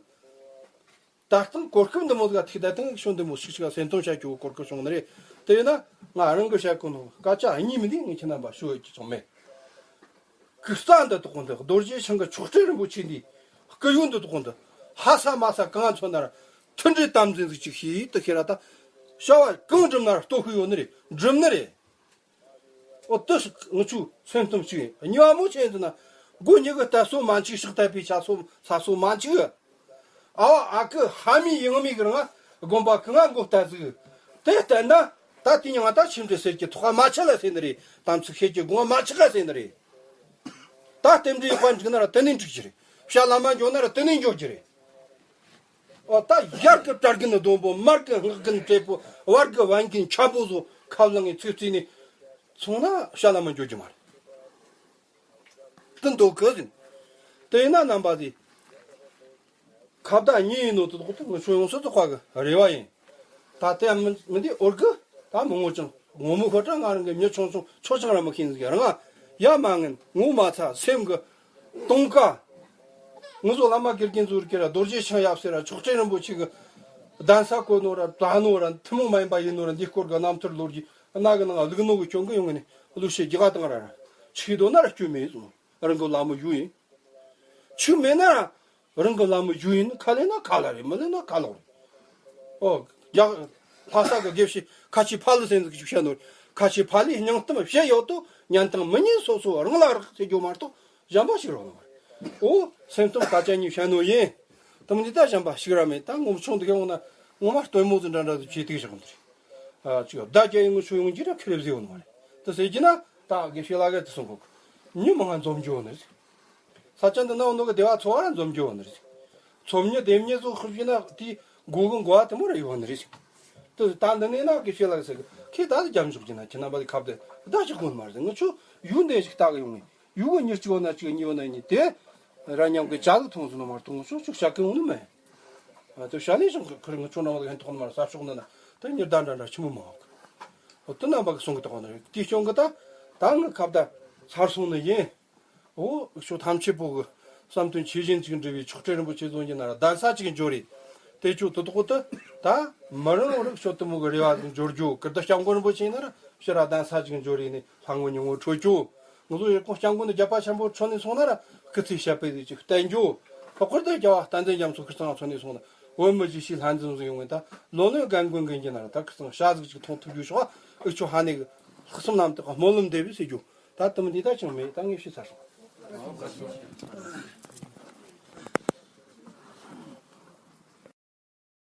ད་ལྟ་གོ་སྐབས་འདི་མོ་ཟིག་ཐུག་ད་ཐེངས་ཤོ་འདི་མོ་ཤིག་ཤིག་སེམས་གཏམ་བྱ་རྒྱུ་གོ་སྐབས་བྱུང་ནི་རེད། དེ་ཡིན་ན་ང་རང་གི་བཤད་གོ་ནོ་སྐད་ཆ་གཉིས་མིན་འདི་ངས་ཁྱེད་རྣམ་པ་ཤོད་ཀྱི་བྱུང་མེད། ཁུ་རྩ་འདི་དོག་འདི་རྡོ་རྗེ་འཆང་གི་མཆོག་སྤྲུལ་རིན་པོ་ཆེ་འདི་སྐུ་ཡོན་འདི་དོག་འདི་ཧ་ས་མ་ས་གང་མཚོན་ན་ར་མཐུན་སྒྲིལ་དམ་འཛིན་ཟིག་ཅིག་ཤེས་དུ་ཤེས་ར། ད་བྱ་བ་གང་སྒྲུབ་ན་ར་ལྟོ་ཤུགས་ཡོད་ནི་རེད། འགྲུབ་ནི་རེད། ཨོ་དུ་ང་ཆུ་སེམས་གཏམ་ཞིག་ཡིན། གཉིས་པ་མོ་ཆེན་དུ་ན་སྒོ་ཉི་གི་ལྟ་སོ་མ་འཆིག་ཕྱག་བཏབ་པའི་ཆ་སོ་ས་སོ་མ་འཆིག་ཨ་བ་ཨ་ཁུ་ཧ་མི་ཡིན་མི་གི་རང་དགོན་པ་གི་ང་མགོ་ལྟ་ཟིག་དེ་ལྟ་ན་ད་དེ་ཉང་ད་ཆིམ་དྲི་ཟེར་གྱི་ཐོག་མ་ཆ་ལ་ཟེར་ནི་རེད། དམ་ཚིག་ཤེས་ཀྱི་དགོངས་མ་ཆག་ག་ཟེར་ནི་རེད། ད་རྟེན་འབྲེལ་ཡོད་པ་འགྲིག་ན་ར་དེ་ནས་འགྲིག་གི་རེད། བཤད་ལ་མ་འཇོག་ན་ར་དེ་ནས་འཇོག་གི་རེད། ཨོ་ད་ཡར་གི་བྲག་རྒན་ལྡོམ་པོ། མར་གི་སྔགས་རྒན་བྲེ་པོ། བར་གི་བན་རྒན་འཁྱམ་པོ་བཟོ་ཁ་ལང་ངི་ཚིག་རྩིས་ནས་སོང་ན་བཤད་ལ་མ་འཇོག་རྒྱུ་མ་རེད། དེ་འདོད་གི་ཟིན། དེ་ཡིན་ན་རྣམ་པ་དེ་ཁ་བརྡ་གཉིས་ཡིན་ནོ་དེ་དོག་ཏུ་ངུ་ཆོ་ཡོང་སོ་དོག་པ་གི་རེ་བ་ཡིན། ད་དེ་མི་མི་འདི་འོར་གི་ད་མི་ངོ་ཅང་ངོ་མི་ཁོ་ཀྲང་ང་རང་གི་མྱི་ཆུང་ཆུང་ཆོ་ཅང་ར་མི་ཤེས་ཟིག་རང་ང་ཡ་མ་ངན་ངོ་མ་ཚ་སེམས་གི་གཏོང་ཀ་ང་ཚོ་བླ་མ་དགེ་རྒན་ཚོར་ཀྱི་ར་རྡོ་རྗེ་འཆང་ཡབ་སྲས་ར་མཆོག་སྤྲུལ་རིན་པོ་ཆེ་གི་གདན་ས་བཀོད་ནོ་ར་གྲྭ་ནོ་ར་ཐུན་མོང་མ་ཡིན་པ་ཡིན་ནོ་ར་འདི་སྐོར་གི་རྣམ་ཐར་ལོ་རྒྱུས་སྣ་གི་ནང་བླུག་ནོ་གི་སྐྱོན་གི་ཡོང་གི་ནི་གླུ་གཞས་རྒྱ་ག་དང་ར་ར་ཆིག་དོ་ན་ར་སྐྱོན་མེད་སོང་། རང་གི་བླ་མ་ཡུལ་ཡིན། ཆིག་མེད་ན་ར་རང་གི་བླ་མ་ཡུལ་ཡིན། ཁ་ལེན་ན་ཁ་ལ་རེད། མི་ལེན་ན་ཁ་ལོག་རེད། ཨོ་རྒྱ་ལྷ་ས་གི་དགེ་བཤེས་ཁ་ཆེ་ཕ་ལུ་ཟེར་ཟིག་ཅིག་བཤད་ནོ་རེད། ཁ་ཆེ་ཕ་ལུའི་སྙིང་གཏམ་བཤད་ཡོད་དོ་ཉན་དང་མི་ཉན་སོ་སོ་རང་ལ་རག་ཟེར་རྒྱུ་མ་གཏོགས་གཞན་པ་ཞིག་རོགས་ནོ་རེད། ཨོ་སེམས་གཏམ་སྐད་ཆ་གཉིས་བཤད་ནོ་ཡིན། དེ་མི་འདི་ད་གཞན་པ་ཞིག་ར་མེད། ད་ངོ་མ་ཆུང་འདི་ག་འོང་ན་ངོ་མ་སྟོན་མོ་ཟིག་འདྲ་འདྲ་ཟིག་བྱེད་དུས་བཞག་འདི་རེད། ཨ་ཅིག་བརྡ་རྒྱ་ཡི་ངོ་ཆུ་ཡོང་རྒྱུ་ར་ཁེ་ལེ་བཟི་ཡོང་ནོ་རེད། དེ་ཟེར་གྱི་ན་ད་དགེ་བཤེས་ལགས་ཀྱིས་དེ་གསུང་གོ་མྱི་མང་ང་འཛོམས་རྒྱུ་ཡོད་ནི་རེད། ས་ཆ་འདི་ན་འོ་ནོ་གི་སྡེ་བ་ཚོ་བ་ར་འཛོམས་རྒྱུ་ཡོད་ནི་རེད། ཚོ་མྱི་སྡེ་མྱི་ཚོ་ཤུགས་ཀྱིས་ན་དེ་སྒོ་གི་འགོ་བ་དེ་མོ་ར་ཡོད་ནི་རེད། དེ་ད་འདི་ནས་ན་དགེ་བཤེས་ལགས་ཟེར་གི་ཁྱེད་ད་དེ་རྒྱབ་འཇོག་གྱི་ན་ཁྱེད་རྣམ་པ་དེ་ཁ་བརྡ་ད་ཅིག་གོ་ནི་མ་རེད། ང་ཆུ་ཡུལ་འདི་ཞིག་ལྟ་གི་ཡོང་ངས་ཡུལ་གི་མྱི་གཅིག་ཡོད་ན་གཅིག་གཉིས་ཡོད་ན་གཉིས་དེ་ར་མཉམ་གི་ཇ་ཟིག་འཐུང་སོང་ནི་མ་རེད། འཐུང་སོང་ཅིག་བཤད་གི་ཡོང་ནི་མེད། ཨ་དེ་བཤད་ལས་བྱུང་གི་ཁུར་ང་ཆུ་ནང་ལ་ཧན་ཐོག་ནི་མ་རེད། ས་ཕྱོགས་འདི་ན་དེ་མྱི་ད་འདྲ་འདྲ་ཆི་མོ་མང་གི་འོ་དེ་རྣམ་པ་གི་གསུང་གི་དོག་ནི་རེད། དེ་སྐྱོང་གི་ད་ད་ང་ཁ་བརྡ་ཚར་སོང་ནི་ཡིན། འོ་ཤོ་ཐམས་ཅད་པོ་གི་བསམ་དོན་ཇི་བཞིན་ཅིག་འགྲུབ་པའི་མཆོག་སྤྲུལ་རིན་པོ་ཆེ་གསུང་གི་ན་ར་གདན་ས་ཅིག་འབྱོར་རེད། དེ་ཆུ་དུ་དོག་ཏུ་ད་མི་རང་རིག་ཤོ་དུ་མོ་གི་རེ་བ་ཅིག་འབྱོར་རྒྱུ་ཀིརྟི་སྐྱབས་མགོན་རིན་པོ་ཆེ་ན་ར་ཕྱི་ར་གདན་ས་ཅིག་འབྱོར་རེད་ནི་ལྷ་ངོ་ཉི་ངོ་འཕྲོད་རྒྱུ། ང་ཚོ་ཡུལ་སྐོར་སྐྱབས་མགོན་ནི་རྒྱལ་བ་ཆེན་པོ་མཚོན་ནས་སོང་ན་ར་སྐུ་ཚེ་ཞབས་པད་ཅིག་བརྟན་རྒྱུ། ལྷག་པར་དུ་རྒྱལ་བ་བསྟན་འཛིན་རྒྱ་མཚོ་ཁིར་ཚང་མཚོན་ནས་སོང་ན་བོད་མི་གཞིས་བྱེས་ལྷན་འཛོམས་སུ་ཡོང་བའི་ད་ལོ་ལོན་རྒན་རྒོན་གི་འགྱིན་ན་ར་ད་ཁིར་ཚང་ཤ་ཟིག་ཅིག་མཐོང་ཐུབ་རྒྱུ་ཤོག་ཨ། ཨུ་ཆོ་ཧ་ནེ་གི་ལྷག་བསམ་རྣམ་དག་སྨོན་ལམ་འདེབས་པའི་ཟེར་རྒྱུ། ད་དུ་མི་འདི་ད་ཅང་མེད། ད་ངས་ཤི་ཚར་སོང་།